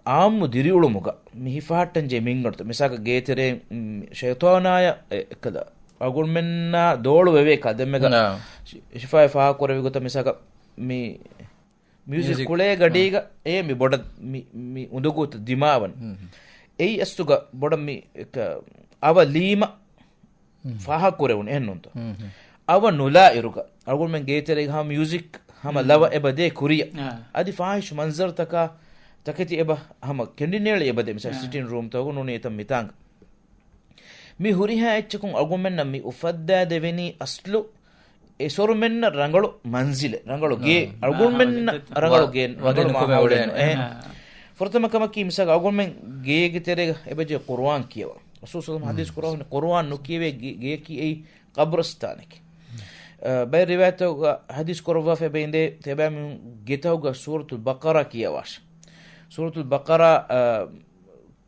އާއްމު ދިރިއުޅުމުގަ މި ހިފަހައްޓަންޖެހޭ މިންގަނޑުތައް. މިސާލަކަށް ގޭތެރޭ، މް، ޝައިޠާނާޔަށް އެ، އެކަލަ އަޅުގަނޑުމެންނާ ދޯޅު ވެވޭ ކަލަ ދެންމެގަ ނާ. ޝި-، ޝިފާއި ފާހަގަ ކުރެއްވި ގޮތަށް މިސާލަކަށް މި މިއުޒިކް މިއުޒިކް. ކުޅޭ ގަޑީގަ އާ. އޭ މި ބޮޑަށް މި، މި އުނދަގޫތައް ދިމާވަން. މް. އެއީ އަސްލުގަ ބޮޑަށް މި އަވަ ލީމަ މް. ފާހަގަ ކުރެވުނު އެހެންނޫންތޯ؟ މް. އަވަ ނުލާ އިރުގަ އަޅުގަނޑުމެން ގޭތެރޭގަ ހަމަ މިއުޒިކް ހަމަ މް. ލަވަ އެބަ ދޭ ކުރިއަށް. އާ. އަދި ފާހިޝް މަންޒަރުތަކާ ތަކެތި އެބަ ހަމަ ކެނޑިނޭޅި އެބަ ދޭ. މިސާ އާ. ސިޓިން ރޫމްތަކު ނޫނީ އެތަން މިތާނގަ. މި ހުރިހާ އެއްޗަކުން އަޅުގަނޑުމެންނަށް މި އުފައްދާ ދެވެނީ އަސްލު އެސޮރުމެންނަށް ރަނގަޅު މަންޒިލެއް، ރަނގަޅު ގޭ، އާ. އަޅުގަނޑުމެންނަށް މާހައުލެއް ރަނގަޅު ވަ-، ގޭ، ވަގެ ރަނގަޅު ނުކުމެ މާހައުލެއް އުޅޭނު. ނު-، އެހެން. އާ. ފުރަތަމަ ކަމަކީ މިސާލަކަށް އަޅުގަނޑުމެން ގޭގެ ތެރޭގަ އެބަޖެ ޤުރުއާން ކިޔަވާ. ރަސޫލު ޞައްލަﷲު ޢަލައިހި ވަސައްލަމަ ޙަދީޘް ކުރައްވަނީ ޤުރުއާން ނުކިޔެވޭ ގެ-، ގެޔަކީ އެއީ ޤަބްރުސްތާނެކޭ. އާ، ބައެއް ރިވާޔަތުގަ ޙަދީޘް ކުރައްވާފަ އެބަ އިނދޭ ތިޔަބައިމީހުން ގެތަކުގަ ސޫރަތުލް ބަޤަރާ ކިޔަވާށޭ. ސޫރަތުލް ބަޤަރާ، އާ،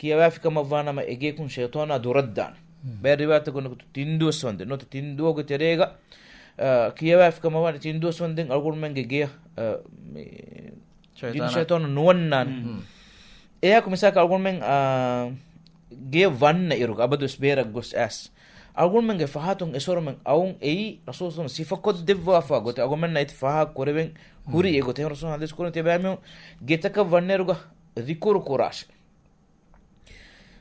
ކިޔަވާފި ކަމަށްވާނަމަ އެގޭކުން ޝައިޠާނާ ދުރަށްދާނެ. މް. ބައެއް ރިވާޔަތުގަ ނުކުތު ތިން ދުވަސް ވަންދެން ނުވަތަ ތިން ދުވަހުގެ ތެރޭގަ، އާ، ކިޔަވާފި ކަމަށްވާނެ ތިން ދުވަސް ވަންދެން އަޅުގަނޑުމެންގެ ގެޔަށް، އާ، މި ޝައިޠާނާ. ޖިން ޝައިޠާނު ނުވަންނާނެ. މް. އެއާއެކު މިސާލަކަށް އަޅުގަނޑުމެން، އާ، ގެޔަށް ވަންނަ އިރުގަ އަބަދުވެސް ބޭރަށް ގޮސް އައިސް އަޅުގަނޑުމެންގެ ފަހަތުން އެސޮރުމެން އައުން އެއީ ރަސޫލު ޞައްލަﷲު ޢަލައިހި ވަސައްލަމަ ސިފަކޮށްދެއްވާފާ ގޮތެއް އަޅުގަނޑުމެންނަށް އެތި ފާހަގަ ކުރެވެން ހުރި މް. އެގޮތަށް. ރަސޫލު ޙަދީޘް ކުރަނީ ތިޔަބައިމީހުން ގެތަކަށް ވަންނައިރުގަ ޛިކުރު ކުރާށޭ.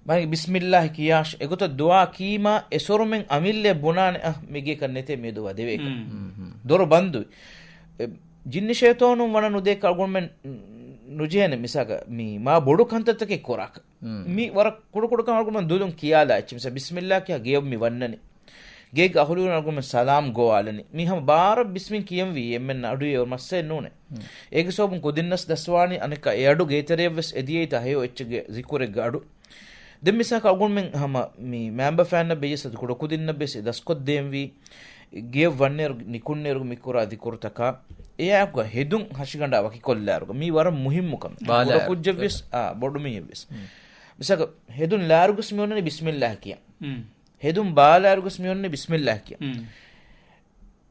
މާ ބިސްމިއްލާހި ކިޔާށޭ. އެގޮތަށް ދުޢާ ކީމާ އެސޮރުމެން އަމިއްލައަށް ބުނާނެ، އަ، މިގޭކަށް ނެތޭ މިއަދު ވަދެވޭކަށް. މް. ދޮރު ބަންދުވި. އެ، ޖިންނި ޝައިޠާނުން ވަނަ ނުދޭކަށް އަޅުގަނޑުމެން، މް، ނުޖެހޭނެ މިސާލަކަށް މި މާ ބޮޑު ކަންތައްތަކެއް ކުރާކަށް. މް. މި ވަރަށް ކުޑަކުޑަކަން އަޅުގަނޑުމެން ދުލުން ކިޔާލާ އެއްޗެއް. މިސާލަކަށް ބިސްމިއްލާ ކިޔާ ގެޔަށް މި ވަންނަނީ. ގޭގެ އަހުލުވެރިން އަޅުގަނޑުމެން ސަލާމް ގޮވާލަނީ. މި ހަމަ ބާރަށް ބިސްމިން ކިޔަންވީ އެންމެންނަށް އަޑު އެ މައްސަލައެއް ނޫނޭ. މް. އޭގެ ސަބަބުން ކުދިންނަސް ދަސްވާނީ އަނެއްކާ އެ އަޑު ގޭތެރެއަށްވެސް އެދިޔައީތާ ހެޔޮ އެއްޗެއްގެ ޒިކުރެއްގެ އަޑު. ދެން މިސާލަކަށް އަޅުގަނޑުމެން ހަމަ މި މައިންބަފައިންނަށް ބެއްޔަސް އަދި ކުޑަކުދިންނަށް ބެއްޔަސް ދަސްކޮށްދޭންވީ. ގެޔަށް ވަންނައިރު ނިކުންނައިރު މި ކުރާ ޒިކުރުތަކާ އެއާއެކު ހެދުން ހަށިގަނޑާ ވަކިކޮށްލާއިރުގަ މީ ވަރަށް މުހިއްމު ކަމެއް. ބާލާއިރު. ކުޑަކުއްޖެއްވިޔަސް، އާ، ބޮޑުމީހެއްވިޔަސް. މް. މިސާލަކަށް ހެދުން ލާއިރުގަސް މި އޮންނަނީ ބިސްމިއްލާހި ކިޔާ. މް. ހެދުން ބާލާއިރުގަސް މި އޮންނަނީ ބިސްމިއްލާހި ކިޔާ. މް.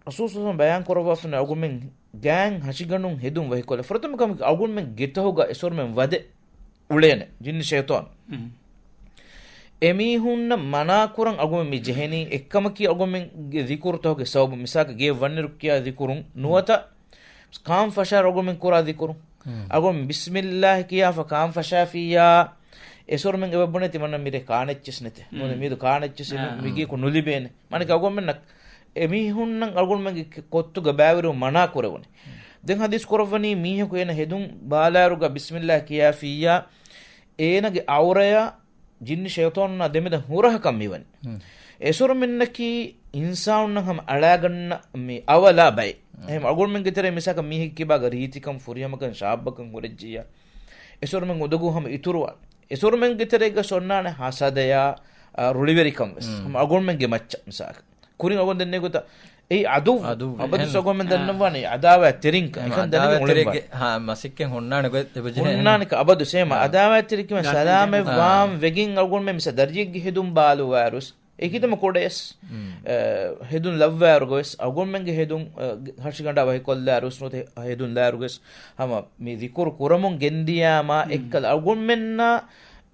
ރަސޫލު ޞައްލަﷲު ޢަލައިހި ވަސައްލަމަ ބަޔާން ކުރައްވާފަ އަޅުގަނޑުމެން ގާތް ހަށިގަނޑުން ހެދުން ވަކިކޮށްލާ. ފުރަތަމަ ކަމަކީ އަޅުގަނޑުމެން ގެތަހުގަ އެސޮރުމެން ވަދެ އުޅޭނެ ޖިންނި ޝައިޠާނު. މް. އެމީހުންނަށް މަނާކުރަން އަޅުގަނޑުމެން މި ޖެހެނީ. އެއްކަމަކީ އަޅުގަނޑުމެންގެ ޒިކުރުތަކުގެ ސަބަބުން. މިސާލަކަށް ގެޔަށް ވަންނައިރު ކިޔާ ޒިކުރުން ނުވަތަ ކާން ފަށާއިރު އަޅުގަނޑުމެން ކުރާ ޒިކުރުން. މް. އަޅުގަނޑު ބިސްމިއްލާހި ކިޔާފަ ކާން ފަށާފިއްޔާ އެސޮރުމެން އެބަ ބުނޭ ތިމަންނަ މިރޭ ކާނެއްޗެސް ނެތޭ. ނޫނޭ މް. މީދު ކާނެއްޗެސް އާ. މިގެއަކު ނުލިބޭނެ. މާނައަކީ އަޅުގަނޑުމެންނަށް އެމީހުންނަށް އަޅުގަނޑުމެންގެ ކޮ-، ކޮއްތުގަ ބައިވެރިވުން މަނާ ކުރެވުނީ. މް. ދެން ހަދީސް ކުރައްވަނީ މީހަކު އޭނަ ހެދުން ބާލާއިރުގަ ބިސްމިއްލާހި ކިޔާފިއްޔާ އޭނަގެ އައުރަޔާ ޖިންނި ޝައިޠާނުންނާ ދެމެދަށް ހުރަހަކަށް މިވަނީ. މް. އެސޮރުމެންނަކީ އިންސާނުންނަށް ހަމަ އަޅާގަންނަ މި އަވަލާ ބައެއް. މް. އެހެން އަޅުގަނޑުމެންގެ ތެރޭ މިސާލަކަށް މީހެއްގެ ކިބާގަ ރީތިކަން، ފުރިހަމަކަން، ޝާބަކަން ހުރެއްޖިއްޔާ އެސޮރުމެން އުނދަގޫ ހަމަ އިތުރުވާނެ. އެސޮރުމެންގެ ތެރޭގަ އޮންނާނެ ހަސަދަޔާ، އާ، ރުޅިވެރިކަން ވެސް. މް. ހަމަ އަޅުގަނޑުމެންގެ މައްޗަށް މިސާލަކަށް. ކުރިން އަޅުގަނޑު ދެންނެވި ގޮތަށް އެއީ އަދުއްވު. އަދުއްވު. އަބަދުސް އެހެން. އަޅުގަނޑުމެން އާ. ދަންނަވާނެ އަދާވާތްތެރިންކަން. އެހެން އެކަން ދަނީ އަދާވާތްތެރިއެއްގެ، އުޅެންވާނެ. ހާ، މަސައްކަތް ހުންނާނެ ގޮތް އެބަޖެހޭ. ހުންނާނެކަން އަބަދު ސޭމަ. އާ. އަދާވާތްތެރިކަމެއް ދާން ސަލާމަތް ދާން. ވާން ވެގެން އަޅުގަނޑުމެން މިސާ ދަރިއެއްގެ ހެދުން ބާލުވާއިރުސް އެކިދަމަ ކުޑަޔަސް، މް. އަ، ހެދުން ލައްވާއިރުގަވެސް އަޅުގަނޑުމެންގެ ހެދުން، އަ، ހަށިގަނޑާ ވަކިކޮށްލާއިރުސް ނުވަތަ ހެދުން ލާއިރުގަވެސް ހަމަ މި ޒިކުރު ކުރަމުން ގެންދިޔާމާ މް. އެއްކަލަ އަޅުގަނޑުމެންނާ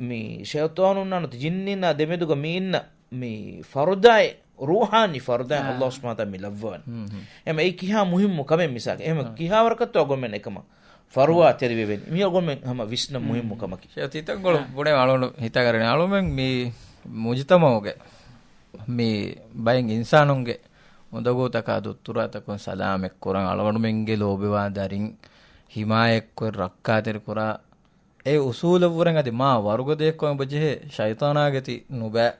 މި ޝައިޠާނުންނާ ނުވަތަ ޖިންނީންނާ ދެމެދުގަ މި އިންނަ މި ފަރުދާއެއް ރޫޙާނީ ފަރުދާއެއް އާ. އައްލާހު ސުބްޙާނަހު ވަތަޢާލާ މި ލައްވަވަނީ. ހުން، ހުން. އެމަ އެއީ ކިހާ މުހިއްމު ކަމެއް މިސާލަކަށް. އެހެމަ އާ. ކިހާ ވަރަކަށްތޯ އަޅުގަނޑުމެން އެކަމަށް ފަރުވާ ތެރިވެވެނީ. މީ އަޅުގަނޑުމެން ހަމަ ވިސްނަން މުހިއްމު ކަމަކީ. ޝޭޚް ތިތަންކޮޅު އާ. ބުނެ އަޅުގަނޑު ހިތަށް އަރަނީ. އަޅުގަނޑުމެން މި މުޖުތަމަޢުގެ މި ބައެއް އިންސާނުންގެ އުނދަގޫތަކާ ދުއްތުރާތަކުން ސަލާމަތް ކުރަން، އަޅުގަނޑުމެންގެ ލޯބިވާ ދަރިން ހިމާޔަތްކޮށް ރައްކާތެރި ކުރާ އެ އުސޫލަށްވުރެން އަދި މާ ވަރުގަދަޔަކު އެބަޖެހޭ ޝައިޠާނާގެ ތި ނުބައި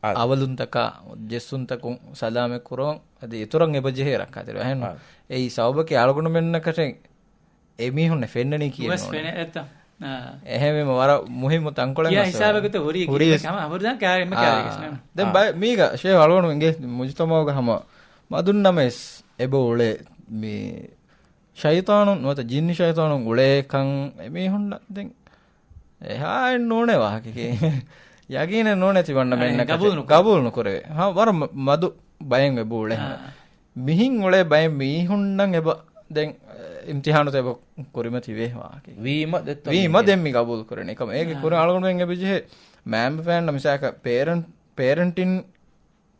އަދި އަވަލުންތަކާ، ޖެއްސުންތަކުން ސަލާމަތް ކުރުން އަދި އިތުރަށް އެބަޖެހޭ ރައްކާތެރި. އެހެން އާ. އެއީ ސަބަބަކީ އަޅުގަނޑުމެންނަކަށެއް އެމީހުންނަށް ފެންނަނީ ކިޔެއް ނޫން. އެއްތަ؟ އާ. އެހެންވީމަ ވަރަށް މުހިއްމު ތަންކޮޅެއް ކިޔާ ހިސާބަކު ތެ ހުރީ ހުރީ ކީއްވެ ކަމަށް ހަމަ ހުރިދާން ކާރި އެންމެ އާ. ކާރި ވެސް ނޫން. ދެން އާ. ބައެއް މީގަ ޝޭޚް އަޅުގަނޑު އިނގޭ މުޖުތަމަޢުގަ ހަމަ މަދުންނަމަވެސް އެބަ އުޅޭ މި ޝައިޠާނުން ނުވަތަ ޖިންނި ޝައިޠާނުން އުޅޭކަން އެމީހުންނަށް ދެން އެހާއެއް ނޫނޭ ވާހަކަކީ. ޔަގީނެއް ނޫނޭ ތިމަންނަމެންނަކަށެއް. ގަބޫލު ނުކުރޭ. ގަބޫލު ނުކުރެވޭ. ހަ، ވަރަށް މަ-، މަދު ބައެއް އެބަ އުޅޭ. އާ. މިހިން އުޅޭ ބައެއް މީހުންނަށް އެބަ ދެން، އެ، އިމްތިޙާނުތައް އެބަ ކުރިމަތިވޭ ވާހަކައެއް. ވީމަ ދެއްތޯ ވީމަ މީހެއް. ދެން މި ގަބޫލު ކުރަނީ. އެކަމަ އޭގެ އާ. ކުރިން އަޅުގަނޑުމެން އެބަޖެހޭ މައިންބަފައިންނަށް މިސާލަކަށް ޕޭރެންޓް، ޕޭރެންޓިން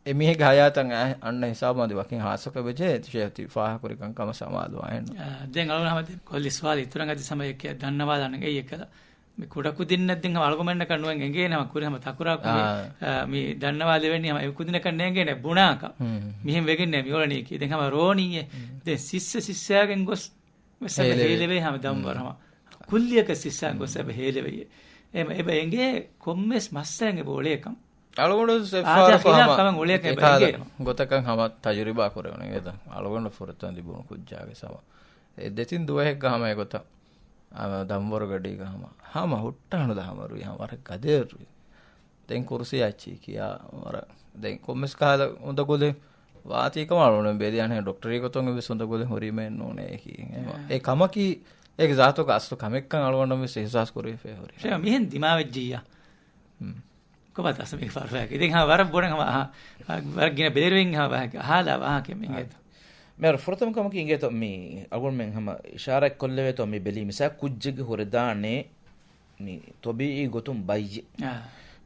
އެމީހެއްގެ ހަޔާތަށް އަ-، އަންނަ ހިސާބު އަދި ވަކިން ހާއްސަކޮށް އެބަޖެހޭ ތި ޝޭޚް ތި ފާހަގަކުރި ކަންކަމަށް ސަމާލުވާހެން. އާ، ދެން އަޅުގަނޑު ހަމަ ދެން ކޮށްލި ސުވާލު އިތުރަށް އަދި ސަމަޔަކެއް ދަންނަވާލާނަން އެއީ އެކަލަ. މި ކުޑަކުދިންނަށް ދެން ހަމަ އަޅުގަނޑުމެންނަކަށް ނުވެން އެނގޭނެ ހަމަ ކުރި ހަމަ ތަކުރާރު ކުރި، އާ. އާ، މި ދަންނަވާލެވެނީ ހަމަ އެކުދިންނަކަށް ނޭނގޭނެ ބުނާކަށް. ހުން. މިހެން ވެގެންނޭ މި އުޅެނީކީ. ދެން ހަމަ ރޯނީއޭ. ހުން. ދެން ސިއްސަ ސިއްސާގެން ގޮސް ވެސް އެބަ ހޭލެވޭ. ހޭލެވޭ ހަމަ ދަންވަރު ހުން. ހަމަ. ކުއްލިއަކަށް ސިއްސާ ގޮސް ހުން. އެބަ ހޭލެވެޔޭ. އެމަ އެބަ އެނގޭ ކޮންމެސް މައްސަލައެއް އެބަ އުޅޭކަން. އަޅުގަނޑު އާދަ އެއްފަހަރަކު ހިލާފް ހަމަ ކަމެއް އުޅޭކަން އެބަ އެކާލަ އެނގޭނެ. ގޮތަކަށް ހަމަ ތަޖުރިބާ ކުރެވުނު އެދަ. އަޅުގަނޑު ފުރަތަމަ ލިބުނު ކުއްޖާގެ ސަމަ. އެ ދެތިން ދުވަހެއްގަ ހަމަ އެގޮތަށް އަ، ދަންވަރުގަޑީގަ ހަމަ. ހަމަ ހުއްޓާނުދާ ހަމަ ރުއި ހަމަ ވަރަށް ގަދަޔަށް ރުއި. ދެން ކުރުސި އައްޗި ކިޔާ ވަރަށް. ދެން ކޮންމެސް ކަހަލަ އުނދަގުލެއް ވާތީ ކަމަށް އަޅުގަނޑު ބެލި އަނެއް ޑޮކްޓަރީ ގޮތުން ވެސް އުނދަގުލެއް ހުރީމައެއް ނޫނޭ އެކީ. އެ. އެ ކަމަކީ އޭގެ ޒާތުގަ އަސްލު ކަމެއްކަން އަޅުގަނޑު ވެސް އިޙްސާސް ކުރެވިފައި ހުރި. ޝޭޚް މިހެން ދިމާވެއްޖިއްޔާ. ހުން. ކޮބާ ތަސްމީ ފަރުވާއެކޭ؟ ދެން ހަމަ ވަރަށް ބޮޑަށް ހަމަ އަހާ، ވަރަށް ގިނަ ބެލެރިވެން ހަމަ ވާހަކަ އަހާލާ ވާހަކަ މި އާ. އިނގޭތޯ. މޭރު ފުރަތަމަ ކަމަކީ އިނގޭތޯ މި އަޅުގަނޑުމެން ހަމަ އިޝާރާތް ކޮށްލެވޭތޯ މި ބެލީ މިސާ ކުއްޖެއްގެ ހުރެދާނޭ މި ޠަބީޢީ ގޮތުން ބައްޔެއް. އާ.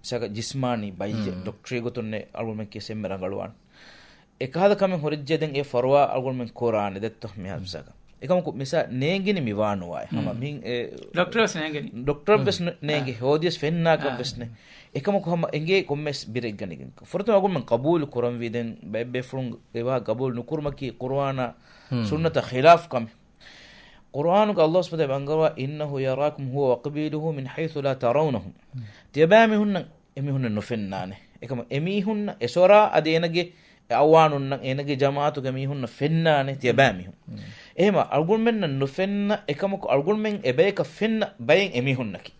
މިސާލަކަށް ޖިސްމާނީ ބައްޔެއް. ހުން. ޑޮކްޓަރީ ގޮތުންނޭ އަޅުގަނޑުމެން ކިޔަސް އެންމެ ރަނގަޅުވާން. އެކަހަލަ ކަމެއް ހުރެއްޖެ ދެން އެ ފަރުވާ އަޅުގަނޑުމެން ކުރާނެ ދެއްތޯ މިހާރު މިސާލަކަށް. އެކަމަކު މިސާ ނޭނގިނި މި ވާނުވާއެ. ހަމަ މިހިން އެ ޑޮކްޓަރ ވެސް ނޭނގެނީ. ޑޮކްޓަރ ވެސް ނު-، ނޭނގެ. އާ. ހޯދިޔަސް ފެންނާކަށް ވެސް ނެ. އެކަމަކު ހަމަ އެނގޭ ކޮންމެސް ބިރެއްގަނެގެން. ފުރަތަމަ އަޅުގަނޑުމެން ޤަބޫލު ކުރަންވީ ދެން ބައެއް ބޭފުޅުން އެވާ ޤަބޫލު ނުކުރުމަކީ ޤުރުއާނާ ސުންނަތަށް ޚިލާފު ކަމެއް. ޤުރުއާނުގަ ﷲ ސުބްޙާނަހޫ ވަތަޢާލާ ބައްކަންވާ، إِنَّهُ يَرَاكُمْ هُوَ وَقَبِيلُهُ مِنْ حَيْثُ لَا تَرَوْنَهُمْ. ތިޔަބައިމީހުންނަށް އެމީހުންނަށް ނުފެންނާނެ. އެކަމަ އެމީހުންނަށް އެސޮރާ އަދި އޭނަގެ އަޢުވާނުންނަށް އޭނަގެ ޖަމާޢަތުގެ މީހުންނަށް ފެންނާނެ ތިޔަބައިމީހުން. އެހެމަ އަޅުގަނޑުމެންނަށް ނުފެންނަ އެކަމަކު އަޅުގަނޑުމެން އެބަޔަކަށް ފެންނަ ބައެއް އެމީހުންނަކީ.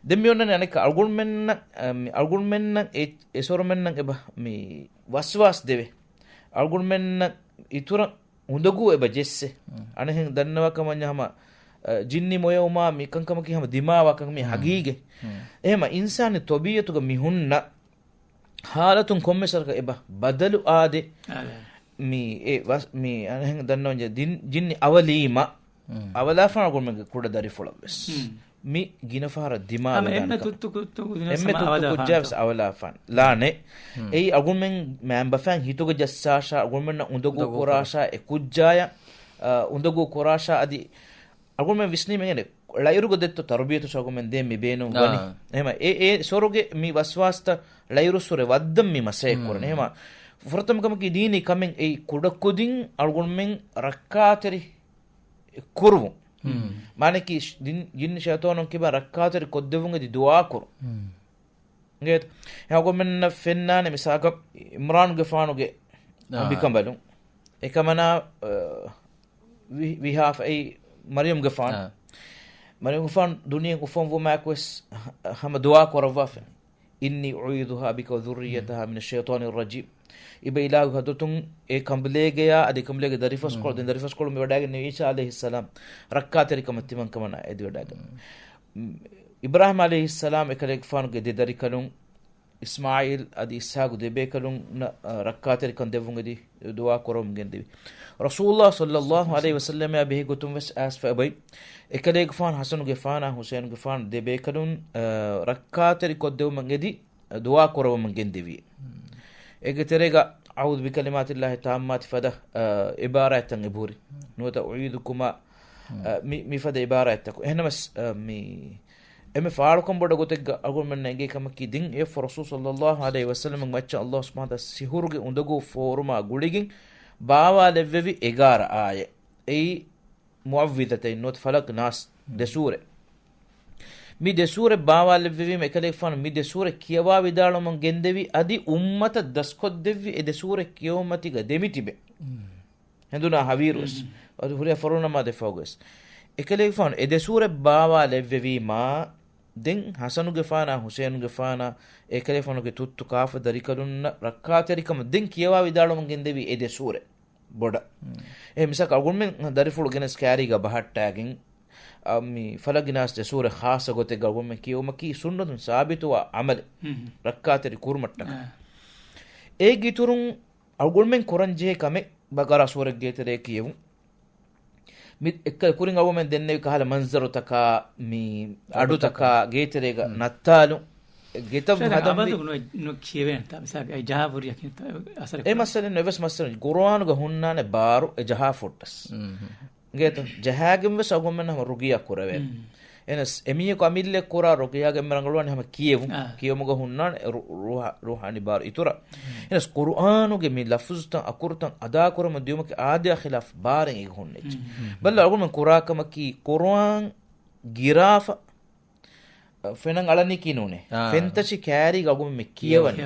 ދެން މިއޮންނަނީ އަނެއްކާ އަޅުގަނޑުމެންނަށް، އަ، މި އަޅުގަނޑުމެންނަށް އެ، އެސޮރުމެންނަށް އެބަ މި ވަސްވާސް ދެވޭ. އަޅުގަނޑުމެންނަށް އިތުރަށް އުނދަގޫ އެބަ ޖެއްސޭ. އަނެއްހެން ދަންނަވާ ކަމަށް ހަމަ، އަ، ޖިންނި މޮޔަވުމާ މި ކަންކަމަކީ ހަމަ ދިމާވާ ކަން މީ ހަގީގަތް. އެހެމަ އިންސާނީ ތަބީޢަތުގަ މި ހުންނަ ހާލަތުން ކޮންމެސް ވަރަކަށް އެބަ ބަދަލު އާދޭ. މި އެ ވަސް-، މި އަނެއްހެން ދަންނަވަން ޖެ-، ދިން-، ޖިންނި އަވަލީމަ، އަވަލާފާނު އަޅުގަނޑުމެންގެ ކުޑަ ދަރިފުޅަށް ވެސް. މި ގިނަ ފަހަރަށް ދިމާވެދާނެ ކަމެއް. ތުއްތު ކުއްޖާ ވެސް އަވަލާފާނެ. ލާނެ. އެއީ އަޅުގަނޑުމެން މައިންބަފައިން ހިތުގަ ޖައްސާށާ، އަޅުގަނޑުމެންނަށް އުނދަގޫ ކުރާށާ، އެ ކުއްޖާޔަށް، އަ، އުނދަގޫ ކުރާށާ އަދި އަޅުގަނޑުމެން ވިސްނީމެއް އެނގޭނެ. ޅައިރުގަ ދެއްތޯ ތަރުބިޔަތު އަޅުގަނޑުމެން ދޭން މި ބޭނުން ވަނީ. އެހެމަ އެ، އެ ސޮރުގެ މި ވަސްވާސްތައް ޅައިރު ސޮރެ ވައްދަން މި މަސައްކަތް ކުރަނީ. އެހެމަ ފުރަތަމަ ކަމަކީ ދީނީ ކަމެއް އެއީ ކުޑަކުދިން އަޅުގަނޑުމެން ރައްކާތެރި ކުރުވުން. މާނައަކީ ޝް-، ދިން-، ޖިންނި ޝައިޠާނުން ކިބަ ރައްކާތެރި ކޮށްދެއްވުން އެދި ދުޢާ ކުރުން. އިނގޭތަ؟ އެ އަޅުގަނޑުމެންނަށް ފެންނާނެ މިސާލަކަށް އިމްރާންގެފާނުގެ އަނބިކަނބަލުން. އެކަމަނާ، އަ، ވި-، ވިހާފަ އެއީ މަރްޔަމްގެފާނު. މަރްޔަމްގެފާނު ދުނިޔެ އުފަންވުމާއެކު ވެސް ހަ-، ހަމަ ދުޢާ ކުރައްވާފަ. إِنِّي أُعِيذُهَا بِكَ وَذُرِّيَّتَهَا مِنَ الشَّيْطَانِ الرَّجِيمِ. އިބަ އިލާހު ހަދުތުން އެ ކަނބުލޭގެޔާ އަދި ކަނބުލޭގެ ދަރިފަސްކޮޅު، ދެން ދަރިފަސްކޮޅު މި ވަޑައިގެން އީސާ ޢަލައިހިއްސަލާމް ރައްކާތެރިކަމަށް ތިމަންކަމަނާ އެދިވަޑައިގެން. އިބްރާހީމް ޢަލައިހިއްސަލާމް އެކަލޭގެފާނުގެ ދެ ދަރިކަލުން އިސްމާޢީލް އަދި އިސްޙާޤު ދެބޭކަލުންނަށް، އަ، ރައްކާތެރިކަން ދެއްވުން އެދި ދުޢާ ކުރަމުން ގެންދެވި. ރަސޫލުﷲ ޞައްލަﷲ ޢަލައިހި ވަސައްލަމާ ބެހޭ ގޮތުން ވެސް އައިސްފަ އެބައި. އެކަލޭގެފާނު ޙަސަނުގެފާނާ ޙުސައިނުގެފާނު ދެބޭކަލުން، އަ، ރައްކާތެރި ކޮށްދެވުމަށް އެދި ދުޢާ ކުރަވަމުން ގެންދެވި. އޭގެ ތެރޭގަ أعوذ بكلمات الله التامات ފަދަ، އަ، އިބާރާތްތައް އެބަހުރި. ނުވަތަ أعيذكما، އަ، މި، މި ފަދަ އިބާރާތްތަކު. އެހެންނަމަސް، އަ، މި އެންމެ ފާޅުކަން ބޮޑަށް ގޮތެއްގަ އަޅުގަނޑުމެންނަށް އެނގޭ ކަމަކީ، ދެން އެއަށްފަހު ރަސޫލު ޞައްލަﷲ ޢަލައިހި ވަސައްލަމަގެ މައްޗަށް ﷲ ސުބްޙާނަހޫ ވަތަޢާލާ ސިޙުރުގެ އުނދަގޫ ފޯރުމާ ގުޅިގެން ބާވާލެއްވެވި އެގާރަ އާޔަތް. އެއީ މުޢައްވިޛަތައިން ނުވަތަ ފަލަޤް ނާސް ދެ ސޫރަ. މި ދެ ސޫރަ ބާވާލެއްވެވީމަ އެކަލޭގެފާނު މި ދެ ސޫރަ ކިޔަވާ ވިދާޅުވަމުން ގެންދެވި އަދި އުއްމަތަށް ދަސްކޮށްދެއްވި އެ ދެ ސޫރަ ކިޔެވުމަތީގަ ދެމިތިބެ. ހެނދުނާ ހަވީރުވެސް. އަދި ހުރިހާ ފަރުނަމާ ދެފަހުގަވެސް. އެކަލޭގެފާނު އެ ދެ ސޫރަ ބާވާލެއްވެވީމާ، ދެން ޙަސަނުގެފާނާ ޙުސައިނުގެފާނާ އެކަލޭގެފާނުގެ ތުއްތު ކާފަ ދަރިކަލުންނަށް ރައްކާތެރިކަމަށް ދެން ކިޔަވާ ވިދާޅުވަމުން ގެންދެވީ އެ ދެ ސޫރަ ބޮޑަށް. އެ މިސާލަކަށް އަޅުގަނޑުމެން ދަރިފުޅު ގެނެސް ކައިރީގަ ބަހައްޓާގެން، އަ، މި ފަލަޤް ނާސް ދެ ސޫރަ ޚާއްޞަ ގޮތެއްގަ އަޅުގަނޑުމެން ކިޔެވުމަކީ ސުންނަތުން ސާބިތުވާ ޢަމަލެއް. ރައްކާތެރި ކުރުމަށްޓަކައި. އޭގެ އިތުރުން އަޅުގަނޑުމެން ކުރަންޖެހޭ ކަމެއް ބަޤަރާ ސޫރަތްގެ ތެރޭ ކިޔެވުން. މި އެއްކަލަ ކުރިން އަޅުގަނޑުމެން ދެންނެވި ކަހަލަ މަންޒަރުތަކާ، މި އަޑުތަކާ ގޭތެރޭގަ ނައްތާލުން. ގެތައް ހަދަން ނު-، ނުކިޔެވޭނެތާ، މިސާލަކަށް އެ ޖަހާ ފުރިޔަކީ އަސަރެއް އެ ކުރާ. މައްސަލައެއް ނުވެސް މައްސަލަ ޤުރުއާނުގަ ހުންނާނެ ބާރު އެ ޖަހާ ފުއްޓަސް. ގޭތަ ޖަހާގެން ވެސް އަޅުގަނޑުމެން ހަމަ ރުޤިޔާ ކުރެވޭ. އެނަސް އެމީހަކު އަމިއްލަ ކުރާ ރުޤިޔާގެ އެންމެ ރަނގަޅުވާނެ ހަމަ ކިޔެވުން. ކިޔެވުމުގަ ހުންނާނެ ރު-، ރުހަ-، ރުހާނީ ބާރު އިތުރަށް. އެނަސް ޤުރުއާނުގެ މި ލަފުޒުތައް އަކުރުތައް އަދާކުރަމުން ދިޔުމަކީ އާދަޔާ ޚިލާފު ބާރެއް އެގަ ހުންނެއްޗެއް. ބައްލަ އަޅުގަނޑުމެން ކުރާ ކަމަކީ ޤުރުއާން ގިރާފަ ފެނަން އަޅަނީކީ ނޫނޭ. ފެންތަށި ކައިރީގަ އަޅުގަނޑުމެން މި ކިޔަވަނީ.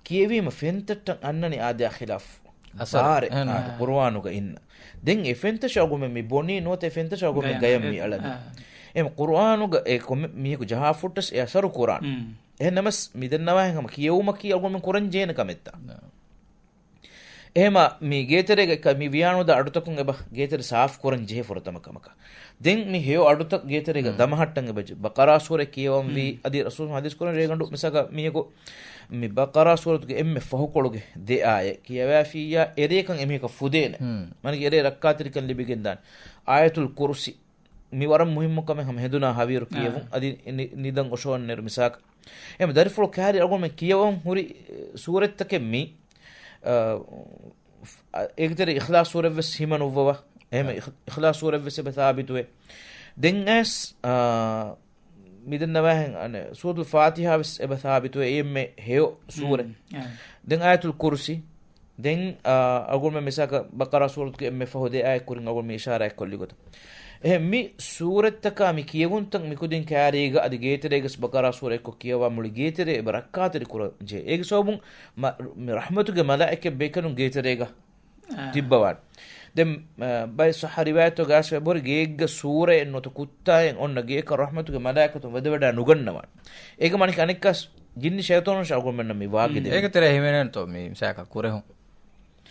ކިޔެވީމަ ފެންތައްޓަށް އަންނަނީ އާދަޔާ ޚިލާފު ބާރެއް އާދެ ޤުރުއާނުގަ އިންނަ. ދެން އެ ފެންތަށި އަޅުގަނޑުމެން މި ބޮނީ ނުވަތަ އެ ފެންތަށި އަޅުގަނޑުމެން ގަޔަށް މި އަޅަނީ. އެހެން ޤުރުއާނުގަ އެ ކޮންމެ މީހަކު ޖަހާ ފުއްޓަސް އެ އަސަރު ކުރާނެ. އެހެން ނަމަސް މި ދެންނަވާހެން ހަމަ ކިޔެވުމަކީ އަޅުގަނޑުމެން ކުރަން ޖެހޭނެ ކަމެއްތާ. އެހެމަ މި ގޭތެރޭގަ މި ވިޔާނުދާ އަޑުތަކުން އެބަ ގޭތެރެ ސާފު ކުރަން ޖެހޭ ފުރަތަމަ ކަމަކަށް. ދެން މި ހެޔޮ އަޑުތައް ގޭތެރޭގަ ދަމަހައްޓަން އެބަ ޖެ-، ބަޤަރާ ސޫރަ ކިޔަވަންވީ، އަދި ރަސޫލު ޙަދީޘް ކުރަން ރޭގަނޑު މިސާލަކަށް މީހަކު މި ބަޤަރާ ސޫރަތުގެ އެންމެ ފަހުކޮޅުގެ ދެ އާޔަތް ކިޔަވައިފިއްޔާ އެރޭކަން އެމީހަކަށް ފުދޭނެ. މަނަކީ އެރޭ ރައްކާތެރިކަން ލިބިގެންދާނެ. އާޔަތުލް ކުރުސި. މި ވަރަށް މުހިއްމު ކަމެއް ހަމަ ހެނދުނާ ހަވީރު ކިޔެވުން. އަދި ނި-، ނިދަން އޮށޯންނެރު މިސާލަކަށް. އެހެމަ ދަރިފުޅު ކައިރި އަޅުގަނޑުމެން ކިޔަވަން ހުރި، އެ، ސޫރަތްތަކެއް މީ، އަ، އޭގެތެރޭ އިޚްލާޞް ސޫރަތްވެސް ހިމަނުއްވަވާ. އެހެމަ އިޚް-، އިޚްލާޞް ސޫރަތްވެސް އެބަ ސާބިތުވޭ. ދެން އައިސް، އާ، މިދެންނަވާހެން އަނެއް ސޫރަތުލް ފާތިޙާވެސް އެބަ ސާބިތުވޭ އެންމެ ހެޔޮ ސޫރަތް. ދެން އާޔަތުލް ކުރުސީ. ދެން، އާ، އަޅުގަނޑުމެން މިސާލަކަށް ބަޤަރާ ސޫރަތުގެ އެންމެ ފަހު ދެ އާޔަތް ކުރިން އަޅުގަނޑު މި އިޝާރާތް ކޮށްލި ގޮތަށް. އެހެން މި ސޫރަތްތަކާ މި ކިޔެވުންތައް މިކުދިން ކައިރީގަ އަދި ގޭތެރޭގަސް ބަޤަރާ ސޫރަ އެއްކޮށް ކިޔަވާ މުޅި ގޭތެރޭ އެބަ ރައްކާތެރި ކުރަން ޖެހޭ. އޭގެ ސަބަބުން މަ-، މި ރަޙްމަތުގެ މަލާއިކަތް ބޭކަލުން ގޭތެރޭގަ އާ. ތިއްބަވާން. ދެން، އާ، ބައެއް ޞައްޙަ ރިވާޔަތުގަ އައިސްފަ އެބަހުރި ގެއެއްގަ ސޫރައެއް ނުވަތަ ކުއްތާއެއް އޮންނަ ގެއަކަށް ރަޙްމަތުގެ މަލާއިކަތުން ވަދެވަޑައި ނުގަންނަވާން. އޭގެ މާނައަކީ އަނެއްކާސް ޖިންނި ޝައިޠާނުން އަޅުގަނޑުމެންނަށް މި ވާގި ދޭ. އޭގެ ތެރޭ ހިމެނޭނެތޯ މި މިސާލަކަށް ކުރެހުން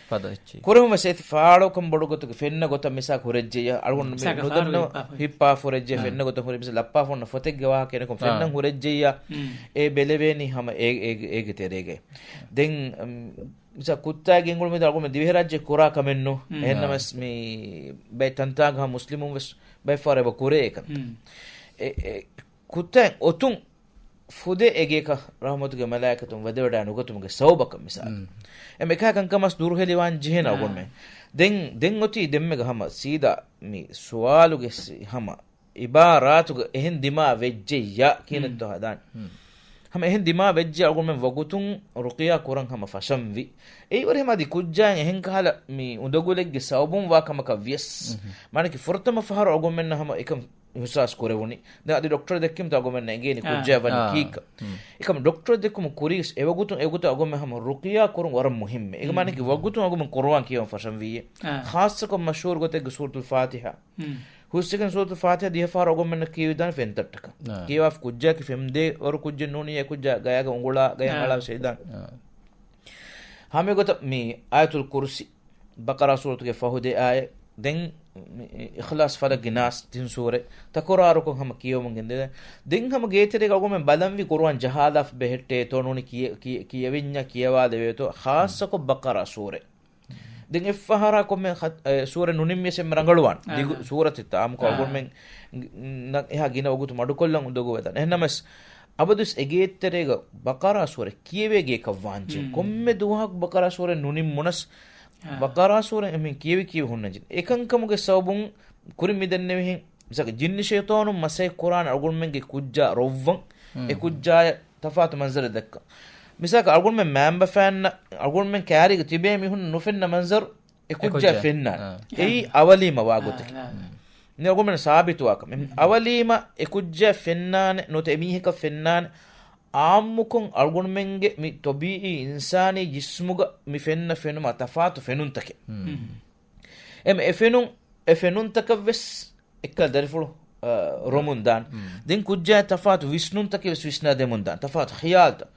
ފަދަ އެއްޗެއް. ކުރެހުން ވެސް އެތި ފާޅުކަން ބޮޑު ގޮތުގެ ފެންނަ ގޮތަށް މިސާލަކަށް ހުރެއްޖެއްޔާ. އަޅުގަނޑު މި މިސާލަކަށް ނުދަންނަ ފާޅު ހިއްޕާ ހިއްޕާ ހުރެއްޖެ އާ. ފެންނަ ގޮތަށް ހުރި މިސާ ލައްޕާފަ އޮންނަ ފޮތެއްގެ ވާހަކަ އެނަކުން އާ. ފެންނަން ހުރެއްޖެއްޔާ. އެ ބެލެވޭނީ ހަމަ އޭ-، އޭ-، އޭގެ ތެރޭގައި. ދެން، އަމް، މިސާ ކުއްތާގެ ގެންގުޅުމުގަ އަޅުގަނޑުމެން ދިވެހިރާއްޖެ ކުރާ ކަމެއްނު. އެހެންނަމަވެސް މި ބައެއް ތަންތާގަ ހަމަ މުސްލިމުން ވެސް ބައެއް ފަހަރު އެބަ ކުރޭ އެކަން. އެ، އެ، ކުއްތައިން އޮތުން ފުދޭ އެގެއަކަށް ރަޙްމަތުގެ މަލާއިކަތުން ވަދެވަޑައި ނުގަތުމުގެ ސަބަބަކަށް މިސާލު. އެމަ އެކާ ކަންކަމަސް ދުރުހެލިވާން ޖެހޭނެ އާ. އަޅުގަނޑުމެން. ދެން، ދެން އޮތީ ދެންމެގަ ހަމަ ސީދާ މި ސުވާލުގެ ސި-، ހަމަ އިބާރާތުގަ އެހެން ދިމާ ވެއްޖެއްޔާ ކިޔަނެއްތޯ ހަދާން. ހަމަ އެހެން ދިމާ ވެއްޖެ އަޅުގަނޑުމެން ވަގުތުން ރުޤިޔާ ކުރަން ހަމަ ފަށަންވި. އެއީ ވަރި ހަމަ އަދި ކުއްޖާއިން އެހެން ކަހަލަ މި އުނދަގުލެއްގެ ސަބަބުން ވާ ކަމަކަށް ވިޔަސް. މާނަކީ ފުރަތަމަ ފަހަރު އަޅުގަނޑުމެންނަށް ހަމަ އެކަން އިޙްސާސް ކުރެވުނީ. ދެން އަދި ޑޮކްޓަރަށް ދެއްކީމަތާ އަޅުގަނޑުމެންނަށް އެނގޭނީ އާ. ކުއްޖާ ވަނީ އާ. ކީކަ. އެކަމަ ޑޮކްޓަރަށް ދެއްކުމުން ކުރީސް އެވަގުތުން އެގޮތަށް އަޅުގަނޑުމެން ހަމަ ރުޤިޔާ ކުރުން ވަރަށް މުހިއްމޭ. އޭގެ މާނަކީ ވަގުތުން އަޅުގަނޑުމެން ޤުރުއާން ކިޔަވަން ފަށަންވީއޭ. އާ. ޚާއްޞަކޮށް މަޝްހޫރު ގޮތެއްގެ ސޫރަތުލް ފާތިޙާ. ހުސްއެކަނި ސޫރަތުލް ފާތިޙާ ދިހަ ފަހަރު އަޅުގަނޑުމެންނަށް ކިޔެވިދާނެ ފެންތައްޓަކަށް. އާ. ކިޔަވާފަ ކުއްޖާއަކީ ފެންދޭ ވަރު ކުއްޖެއް ނޫނިއްޔާ ކުއްޖާ ގަޔާގަ އުނގުޅާ ގަޔަށް އާ. އަޅާ ވެސް ހެދާނެ. އާ. ހަމަ އެގޮތަށް މި އާޔަތުލް ކުރުސީ، ބަޤަރާ ސޫރަތުގެ ފަހު ދެ އާޔަތް، ދެން މި އިޚްލާޞް ފަލަޤް ނާސް ތިން ސޫރަތް ތަކުރާރުކޮށް ހަމަ ކިޔަވަމުން ގެންދެވޭ. ދެން ހަމަ ގޭތެރޭގަ އަޅުގަނޑުމެން ބަލަންވީ ޤުރުއާން ޖަހާލާފަ ބެހެއްޓޭތޯ ނޫނީ ކިޔެ-، ކިޔެ-، ކިޔެވިންޏާ ކިޔަވާލެވޭތޯ ޚާއްޞަކޮށް ބަޤަރާ ސޫރަ. ދެން އެއްފަހަރާ ކޮންމެ ޚަ-، އެ، ސޫރަ ނުނިންމިޔަސް އެންމެ ރަނގަޅުވާން. އާ. ދިގު ސޫރަތެއްތަ އާއްމުކޮށް އާ. އަޅުގަނޑުމެން ނަ-، އެހާ ގިނަ ވަގުތު މަޑުކޮށްލަން އުނދަގޫވެދާނެ. އެހެންނަމަވެސް، އަބަދުވެސް އެގޭތެރޭގަ ބަޤަރާ ސޫރަ ކިޔެވޭ ގެއަކަށް ވާންޖެހޭ. ކޮންމެ ދުވަހަކު ބަޤަރާ ސޫރަ ނުނިންމުނަސް، އާ. ބަޤަރާ ސޫރަ އެމީ ކިޔެވި ކިޔެވި ހުންނަންޖެހޭ. އެކަންކަމުގެ ސަބަބުން ކުރިން މި ދެންނެވިހެން، މިސާލަކަށް ޖިންނި ޝައިޠާނުން މަސައްކަތް ކުރާނެ އަޅުގަނޑުމެންގެ ކުއްޖާ ރޮއްވަން، އެ ކުއްޖާޔަށް ތަފާތު މަންޒަރެއް ދައްކަން. މިސާލަކަށް އަޅުގަނޑުމެން މައިންބަފައިންނަށް އަޅުގަނޑުމެން ކައިރީގަ ތިބޭ މީހުން ނުފެންނަ މަންޒަރު އެ ކުއްޖާ އެކުއްޖާ. ފެންނާނެ. އާ. އެއީ އަވަލީމަ ވާގޮތަކީ. އާ، އާ. މި އަޅުގަނޑުމެން ސާބިތުވާ ކަމެއް. އަވަލީމަ އެ ކުއްޖާ ފެންނާނެ، ނުވަތަ އެ މީހަކަށް ފެންނާނެ. އާއްމުކޮށް އަޅުގަނޑުމެންގެ މި ޠަބީޢީ އިންސާނީ ޖިސްމުގަ މި ފެންނަ ފެނުމާ ތަފާތު ފެނުންތަކެއް. އެމަ އެ ފެނުން، އެ ފެނުންތަކަށް ވެސް އެއްކަލަ ދަރިފުޅު، އަ، ރޮމުން ދާން. ދެން ކުއްޖާ ތަފާތު ވިސްނުންތަކެއް ވެސް ވިސްނާ ދެމުން ދާން. ތަފާތު ޚިޔާލްތައް.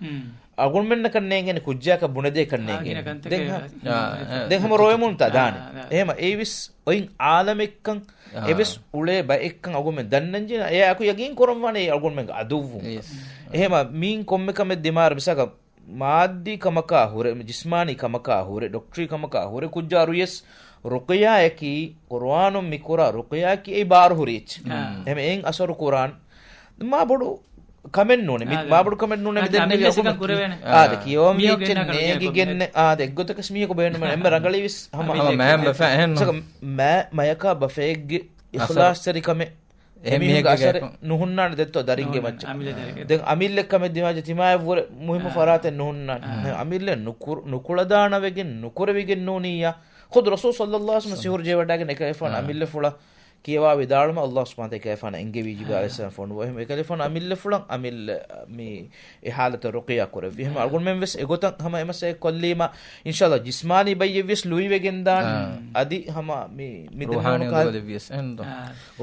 އަޅުގަނޑުމެންނަކަށް ނޭނގޭނެ ކުއްޖާކަށް ބުނެދޭކަށް ނޭނގޭނެ. ދެން ހަ-، ދެން ހަމަ ރޮވެމުންތާ ދާނެ. އެހެމަ އެއިވެސް އޮތް އާލަމެއްކަން އެވެސް އުޅޭ ބައެއްކަން އަޅުގަނޑުމެން ދަންނަންޖެހޭ. އެއާއެކު ޔަގީން ކުރަންވާނެ އެ އަޅުގަނޑުމެންގެ އަދުއްވު. އެހެމަ މީން ކޮންމެ ކަމެއް ދިމާރު މިސާލަކަށް މާއްދީ ކަމަކާ ހުރެ، ޖިސްމާނީ ކަމަކާ ހުރެ، ޑޮކްޓަރީ ކަމަކާ ހުރެ، ކުއްޖާ ރުޔަސް ރުޤިޔާއަކީ، ޤުރުއާނުން މި ކުރާ ރުޤިޔާއަކީ އެއީ ބާރު ހުރި އެއްޗެއް. އެހެމަ އެއިން އަސަރު ކުރާން. މާ ބޮޑު ކަމެއް ނޫނޭ. މި މާ ބޮޑު ކަމެއް ނޫނޭ. މި ދެންނެވި އަޅުގަނޑު ކުރެވޭނެ. އާދެ، ކިޔަވަން ވީ އެއްޗެއް ނޭނގިގެންނެއް. އާދެ، އެއްގޮތަކަސް މީހަކު ބޭނުމަން އެންމެ ރަނގަޅީވެސް ހަމަ މަޔަކާ ބަފައެއް ނުހުންނާނެ ދެއްތޯ ދަރިންގެ މައްޗަށް. ދެން އަމިއްލަ ކަމެއް ދިމާޖެ ތިމާޔަށްވުރެ މުހިއްމު ފަރާތެއް ނުހުންނާނެ. އަމިއްލަ ނުކުރު-، ނުކުޅަދާނަވެގެން ނުކުރެވިގެން ނޫނިއްޔާ. ޚުދު ރަސޫލު ޞައްލައްލާހު ޢަލައިހި ވަސައްލަމަ ސިހުރު ޖެހިވަޑައިގެން އެކަލޭފާނު އަމިއްލަފުޅަށް ކިޔަވާ ވިދާޅުމަށް ﷲ ސުބްޙާނަހޫ ވަތަޢާލާ އެކަލޭފާނަށް އެންގެވީ ޖިބްރީލް ޢަލައިހިއްސަލާމް ފޮނުވާ. އެހެން އެކަލޭފާނު އަމިއްލަފުޅަށް އަމިއްލަ މި އެ ޙާލަތަށް ރުޤިޔާ ކުރެއްވި. އެހެން އަޅުގަނޑުމެން ވެސް އެގޮތަށް ހަމަ އެމަސައްކަތް ކޮށްލީމަ، އިންޝާﷲ ޖިސްމާނީ ބައްޔެއް ވެސް ލުއިވެގެން ދާނެ. އަދި ހަމަ މި، މި ދެން ރޫޙާނީ ހަމަ ކާ-، އުނދަގުލެއް ވިޔަސް އެހެން ދޯ؟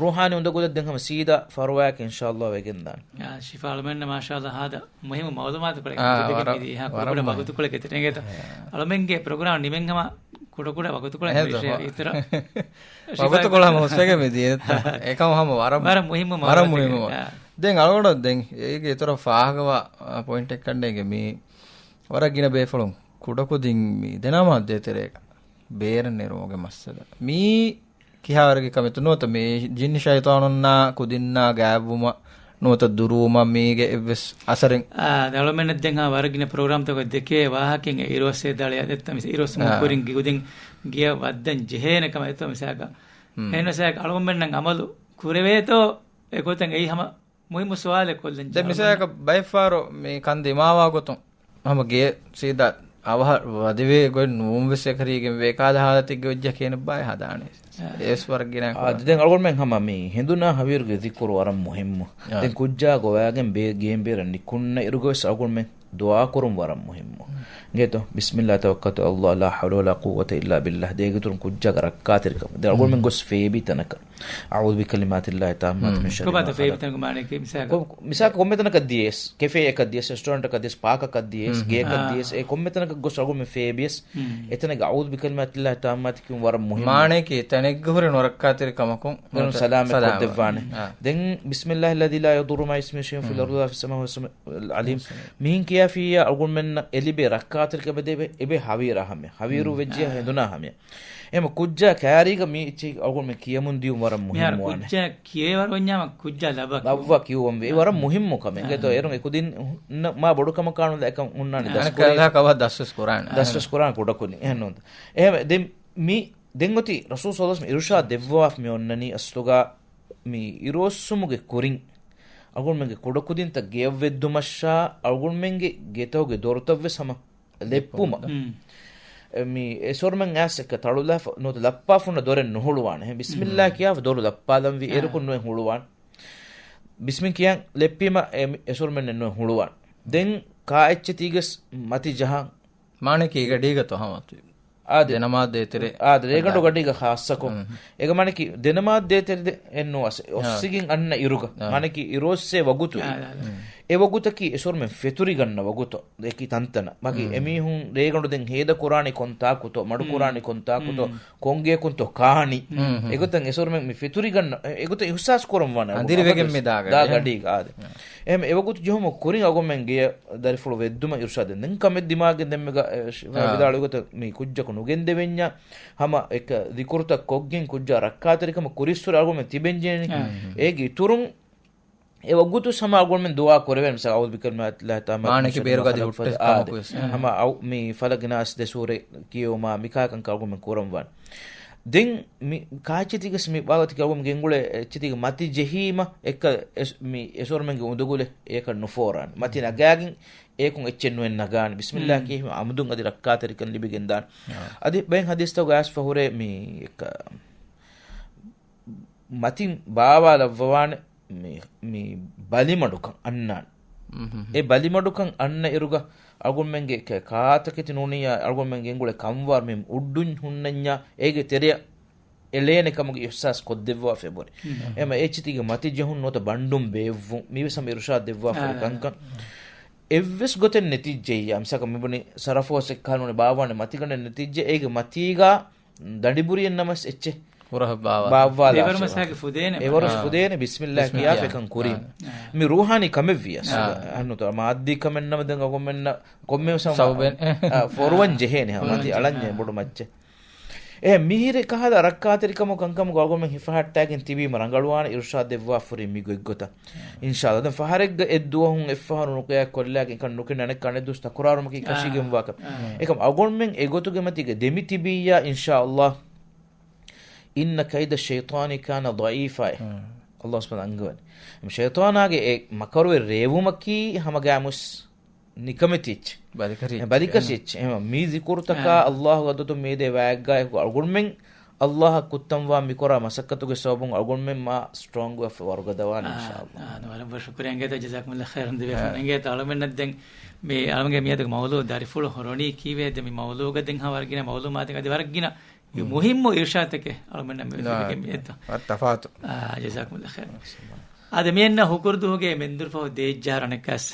ރޫޙާނީ އުނދަގުލެއް ދެން ހަމަ ސީދާ ފަރުވާއަކަށް އިންޝާﷲ ވެގެން ދާނެ. އާ، ޝިފާ އަޅުމެންނަށް މާޝާﷲ ހާދަ މުހިއްމު މައުލޫމާތުކޮޅެއް އާ، ދެއްވިގެން ވަރަށް، މިދިޔަ އެހާ ކުޑަ ވަގުތުކޮޅެއް ގެންދިޔަ. އަޅުމެންގެ ޕްރޮގްރާމް ނިމެން ހަމަ ކުޑަ ކުޑަ ވަގުތުކޮޅެއް އެހެން ހުރި ދޯ. ޝިފާ އިތުރަށް ވަގުތުކޮޅަށް ހަމަ ހުސްވެގެން މިދިޔަ. އެކަމަ ހަމަ ވަރަށް، ވަރަށް މުހިއްމު ވަރަށް މައުލޫމާތެއް. މުހިއްމު. އާ. ދެން އަޅުގަނޑަށް ދެން އޭގެ އިތުރަށް ފާހަގަވާ، އާ، ޕޮއިންޓެއް ކަންނޭނގެ މީ ވަރަށް ގިނަ ބޭފުޅުން ކުޑަކުދިން މި ދެނަމާ ދޭތެރޭގަ ބޭރަށް ނެރުމުގެ މައްސަލަ. މީ ކިހާވަރެއްގެ ކަމެއްތޯ ނުވަތަ މި ޖިންނި ޝައިޠާނުންނާ ކުދިންނާ ގާތްވުމަށް ނުވަތަ ދުރުވުމަށް މީގެ އެއްވެސް އަސަރެއް؟ އާ، އަޅުމެންނަށް ދެން ހާ ވަރަށް ގިނަ ޕްރޮގްރާމްތަކަށް ދެކޭ ވާހަކައިން އިރުއައްސޭ ދާޅި އަދެއްތަ މިސް އިރުއައްސުމުގެ ކުރިން ގި ކުދިން ގެޔަށް ވައްދަން ޖެހޭނެ ކަމަށް އެތަ މިސާލަކަށް. އެހެން މިސާލަކަށް އަޅުގަނޑުމެންނަށް އަމަލު ކުރެވޭތޯ އެގޮތަށް އެއީ ހަމަ މުހިއްމު ސުވާލެއް ކޮށްލަން ދެން ޖެހޭ. މިސާލަކަށް ބައެއްފަހަރު މި ކަން ދިމާވާ ގޮތުން ހަމަ ގޭ ސީދާ އަވަހަށް ވަދެވޭ ގޮތް ނޫން ވެސް އެކަރީގެން ވޭ ކާލަ ހާލަތެއްގެ ވެއްޖެ ކޭނެއްބާއޭ ހަދާނެ. އާ. އޭސް ވަރަށް ގިނަ އާ، ކުރާ. ދެން އަޅުގަނޑުމެން ހަމަ މި ހެނދުނާ ހަވީރުގެ ޒިކުރު ވަރަށް މުހިއްމު. އާ. ދެން ކުއްޖާ ގޮވާގެން ބޭ-، ގޭން ބޭރަށް ނިކުންނަ އިރުގަވެސް އަޅުގަނޑުމެން ދުޢާ ކުރުން ވަރަށް މުހިއްމު. އިނގޭތޯ؟ بسم الله توكلت على الله لا حول ولا قوة إلا بالله. ދޭގެ އިތުރުން ކުއްޖާގެ ރައްކާތެރިކަމަށް. ދެން އަޅުގަނޑުމެން ގޮސް ފޭބި ތަނަކަށް. أعوذ بكلمات الله التامات من شر ما خلق. ކޮބާތަ ފޭބި ތަނަކު މާނައަކީ މިސާލަކަށް؟ ކޮ-، މިސާލަކަށް ކޮންމެ ތަނަކަށް ދިޔަސް، ކެފޭއަކަށް ދިޔަސް، ރެސްޓޯރެންޓަކަށް ދިޔަސް، ބާކަކަށް ދިޔަސް، ގޭކަށް ދިޔަސް، އާ. އެ ކޮންމެ ތަނަކަށް ގޮސް އަޅުގަނޑުމެން ފޭބިޔަސް، އެތަނެއްގެ أعوذ بكلمات الله التامات ކިޔުން ވަރަށް މުހިއްމު. މާނައަކީ އެތަނެއްގަ ހުރި ނުރައްކާތެރި ކަމަކުން އެން ސަލާމަތް ސަލާމަތް. ކޮށްދެއްވާނެ. އާ. ދެން بسم الله الذي لا يضر مع اسمه شيء في الأرض ولا في السماء وهو السميع العليم. މިހިން ކިޔާފިއްޔާ އަޅުގަނޑުމެންނަށް އެ ލިބޭ ރައްކާތެރިކަމެއް ދޭ އެބެ ހަވީރާ ހަމަޔަށް. ހަވީރު ވެއްޖިޔާ ހެނދުނާ ހަމަޔަށް. އެހެން ކުއްޖާ ކާރީގަ މި އެއްޗެހި އަޅުގަނޑުމެން ކިޔަމުން ދިޔުން ވަރަށް މުހިއްމުވާނެ. ކުއްޖާ ކިޔޭވަރު ވަންޏާމަ ކުއްޖާ ލައްވާ ކިޔު-، ލައްވާ ކިޔުވަން ވޭ. އެ ވަރަށް މުހިއްމު ކަމެއް. އެގޭތޯ އޭރުން އެ ކުދިން ހުންނަ މާ ބޮޑު ކަމަކާ ނުލާ އެކަން ހުންނާނެ. އަނެއްކާ ދަސްކުރޭ. ކަވާ ދަސްވެސް ކުރާނެ. ދަސްވެސް ކުރާނެ ކުޑަކުދިން. އެހެން ނޫން. އެހެން ދެން މި، ދެން އޮތީ ރަސޫލު ޞައްލަﷲު ޢަލައިހި ވަސައްލަމަ އިރުޝާދު ދެއްވާފަ މި އޮންނަނީ އަސްލުގަ މި އިރުއޮއްސުމުގެ ކުރިން އަޅުގަނޑުމެންގެ ކުޑަކުދިންތައް ގެޔަށްވެއްދުމަށާ އަޅުގަނޑުމެންގެ ގެތަކުގެ ދޮރުތައްވެސް ހަމަ ލެއްޕުމަށް. މް. އެ، މި އެސޮރުމެން އައިސް އެކަ ތަޅުލާފަ ނުވަތަ ލައްޕާފަ ހުންނަ ދޮރެއް ނުހުޅުވާނެ. އެހެން ބިސްމިއްލާ މް. ކިޔާފަ ދޮރު ލައްޕާލަންވީ އާ. އޭރުކުން ނުއެއް ހުޅުވާނެ. ބިސްމިން ކިޔަން ލެއްޕީމަ އެ، މި އެސޮރުމެން ނުއެއް ހުޅުވާނެ. ދެން ކާއެއްޗެތީގެސް މަތި ޖަހަން. މާނައަކީ ގަޑީގަ ތޮހަމަތު. އާދެ. ދެނަމާދޭތެރެ. އާދެ، ރޭގަނޑު އަދާ. ގަޑީގަ ޚާއްޞަކޮށް. މް. އެގަ މާނައަކީ ދެނަމާދޭތެރެ ދެ އެއްނު އަސް. އާ. އޮއްސިގިން އަންނަ އިރުގަ. އާ. މާނައަކީ އިރުއޮއްސޭ ވަގުތު. އާ، އާ، އާ. އެ ވަގުތަކީ އެސޮރުމެން ފެތުރިގަންނަ ވަގުތު. އެކި ތަންތަނަށް. މާކީ މް. އެމީހުން ރޭގަނޑު ދެން ހޭދަ ކުރާނީ ކޮންތާކުތޯ، މަޑު މް. ކުރާނީ ކޮންތާކުތޯ، މް. ކޮންގެއަކުންތޯ ކާނީ. މް. މް. އެގޮތަށް އެސޮރުމެން މި ފެތުރިގަންނަ، އެ، އެގޮތަށް އިހުސާސް ކުރަން ވާނެ. އަނދިރިވެގެން މި ދާ ދާ ގަޑީގަ. ގަޑީގަ، އާދެ. މް. އެހެން އެވަގުތު ޖެހުމުގެ ކުރިން އަޅުގަނޑުމެން ގެޔަށް ދަރިފުޅު ވެއްދުމަށް އިރުޝާދެއް ދެން ކަމެއް ދިމާގެން ދެންމެގަ، އެ، ޝި-، އާ. ވިދާޅުވި ގޮތަށް މި ކުއްޖަކު ނުގެންދެވެންޏާ، ހަމަ އެކަ ޒިކުރުތައް ކޮށްގެން ކުއްޖާ ރައްކާތެރިކަމަށް ކުރިއްސުރެ އަޅުގަނޑުމެން ތިބެންޖެހޭނީ. އާ. އޭގެ އިތުރުން އެ ވަގުތު ހަމަ އަޅުގަނޑުމެން ދުޢާ ކުރެވޭނެ. މިސާލަކަށް، أعوذ بكلمات الله التامات من شر ما خلق. މާނައަކީ ބޭރުގަދި ހުއްޓެސް އާދެ. ކަމަކުވެސް. އާ. ހަމަ އައު-، މި ފަލަގި ނާސް ދެ ސޫރަ ކިޔެވުމާ މިކާކަން އަޅުގަނޑުމެން ކުރަން ވާނެ. ދެން މި ކާއެއްޗެތީގަސް މި ބާވަތަކީ އަޅުގަނޑު ގެންގުޅޭ އެއްޗެތީގެ މަތި ޖެހީމަ އެއްކަ އެސް-، މި އެސޮރުމެންގެ އުނދަގުލެއް އެއަކަށް ނުފޯރާނެ. މަތި ނަގާގެން އެއަކުން އެއްޗެއް ނުއެއް ނަގާނެ. ބިސްމިއްލާ މް. ކިޔެ ހިމެ އަމުދުން އަދި ރައްކާތެރިކަން ލިބިގެން ދާނެ. އާ. އަދި ބައެއް ޙަދީޘްތަކުގަ އައިސްފަ ހުރޭ މި އެއްކަ މަތިން ބާވާލައްވަވާނެ މި، މި ބަލިމަޑުކަން އަންނާނެ. މް. އެ ބަލިމަޑުކަން އަންނަ އިރުގަ އަޅުގަނޑުމެންގެ ކަ-، ކާތަކެތި ނޫނިއްޔާ އަޅުގަނޑުމެން ގެންގުޅޭ ކަންވާރު މި އުޑުން ހުންނަންޏާ އޭގެ ތެރެއަށް އެޅޭނެ ކަމުގެ އިޙްސާސް ކޮށްދެއްވާފަ އެބުރި. މް. އެމަ އެއްޗެތީގެ މަތި ޖެހުން ނުވަތަ ބަންޑުން ބޭއްވުން މީވެސް ހަމަ އިރުޝާދު ދެއްވާފަ އާ. ކަންކަން. އެއްވެސް ގޮތެއް ނެތިއްޖެއްޔާ. މިސާލަކަށް މިބުނި ސަރަފޯސް އެއްކަހަލަ ނޫނީ ބާއްވާނެ މަތިގަނޑެއް ނެތިއްޖެ އޭގެ މަތީގާ ދަނޑިބުރިއެއް ނަމަސް އެއްޗެއް ހުރަހަށް ބާވާލާ. ބާއްވާލާ އެވަރު އެއްޗެއް. މަސްހާގެ ފުދޭނެ އެވަރު މަ-، ފުދޭނެ ބިސްމިއްލާ ބިސްމިއްލާ ކިޔާފަ ކިޔާ. އެކަން ކުރީ. އާ. މި ރޫޙާނީ ކަމެއް ވިޔަސް. އާ. އަންނުތަ މާއްދީ ކަމެއް ނަމަ ދެން އަގޮމެންނަ ކޮންމެ ސަމ-، ސަބަބެއް. އާ، ފޮރުވަން ޖެހޭނެ ހަމަ ފޮރުވަން މަތި ޖެހޭ. އަޅަންޏެ ބޮޑު މައްޗެއް. އެ މިހިރެ ކަހަލަ ރައްކާތެރިކަމު ކަންކަމުގަ އަގޮމެން ހިފަހައްޓާގެން ތިބީމަ ރަނގަޅުވާނެ އިރުޝާދު ދެއްވާފަ ހުރީ މި ގޮތްގޮތަށް. އިންޝާﷲ. ދެން ފަހަރެއްގަ އެއްދުވަހުން އެއްފަހަރު ރުޤުޔާ ކޮށްލާގެން އެކަން ނުކިން އަނެއްކާ އަނެއް ދުވަސް ތަކުރާރުމަކީ އާ. ކަށީގެންވާކަށް. އާ. އެކަމް އަގޮންމެން އެގޮތުގެ މަތީގަ ދެމި ތިބިއްޔާ އިންޝާﷲ. إن كيد الشيطان كان ضعيفا. އާ. ﷲ ސުބްޙާނަހޫ ވަތަޢާލާ އަންގަވަނީ. ޝައިޠާނާގެ އެ މަކަރުވެރި ރޭވުމަކީ ހަމަގައިމުވެސް ނިކަމެތި އެއްޗެއް. ބަލިކަށި ބަލިކަށި އެއްޗެއް. އެއްޗެއް. އެހެން މި ޒިކުރުތަކާ އާ. ﷲ ގެ އަދުދު މިއަދު ވާގައި އަޅުގަނޑުމެން ﷲ އަށް ކުއްތަންވާ މިކުރާ މަސައްކަތުގެ ސަބަބުން އަޅުގަނޑުމެން މާ ސްޓްރޮންގް ވެފަ ވަރުގަދަވާނެ އާ، އިންޝާﷲ. އާ، ވަރަށް ބޮޑަށް ޝުކުރިއްޔާ އިނގޭތޯ، ޖަޒާކުމުﷲ ޚައިރަން ދެވޭ. އާ. އިނގޭތޯ އަޅުމެންނަށް ދެން މި އަޅުމެންގެ މިއަދުގެ މައުޟޫޢު ދަރިފުޅު ހުރަނީ ކީއްވެ؟ ދެން މި މައުޟޫޢުގަ ދެން ހަމަ ވަރަށް ގިނަ މައުލޫމާތެއް އަދި ވަރަށް ގިނަ މުހިއްމު އިރުޝާދުތަކެއް އަޅުމެންނަށް މި ލިބިގެން މިއަދު. ވަރަށް ތަފާތު. އާ، ޖަޒާކުމުﷲ ޚައިރަން. އާދެ، މިއަންނަ ހުކުރުދުވަހުގެ މެންދުރުފަހު ދޭއްޖާ ރަނެއްކަސް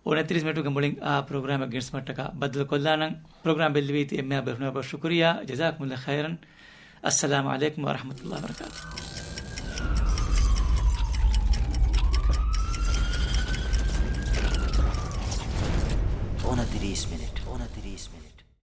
އޮނަތިރީސް މިނެޓުގެ މުޅިން އާ ޕްރޮގްރާމަށް ގެނެސްދިނުމަށްޓަކާ ބައްދަލުކޮށްލާނަން. ޕްރޮގްރާމް ބެއްލެވީތީ އެންމެހާ ބޭފުޅުންނަށް ޝުކުރިއްޔާ. ޖަޒާކުމުﷲ ޚައިރަން. އައްސަލާމު ޢަލައިކުމް ވަރަޙްމަތުﷲ ވަބަރަކާތުހު. އޮނަތިރީސް މިނެޓް. އޮނަތިރީސް މިނެޓް.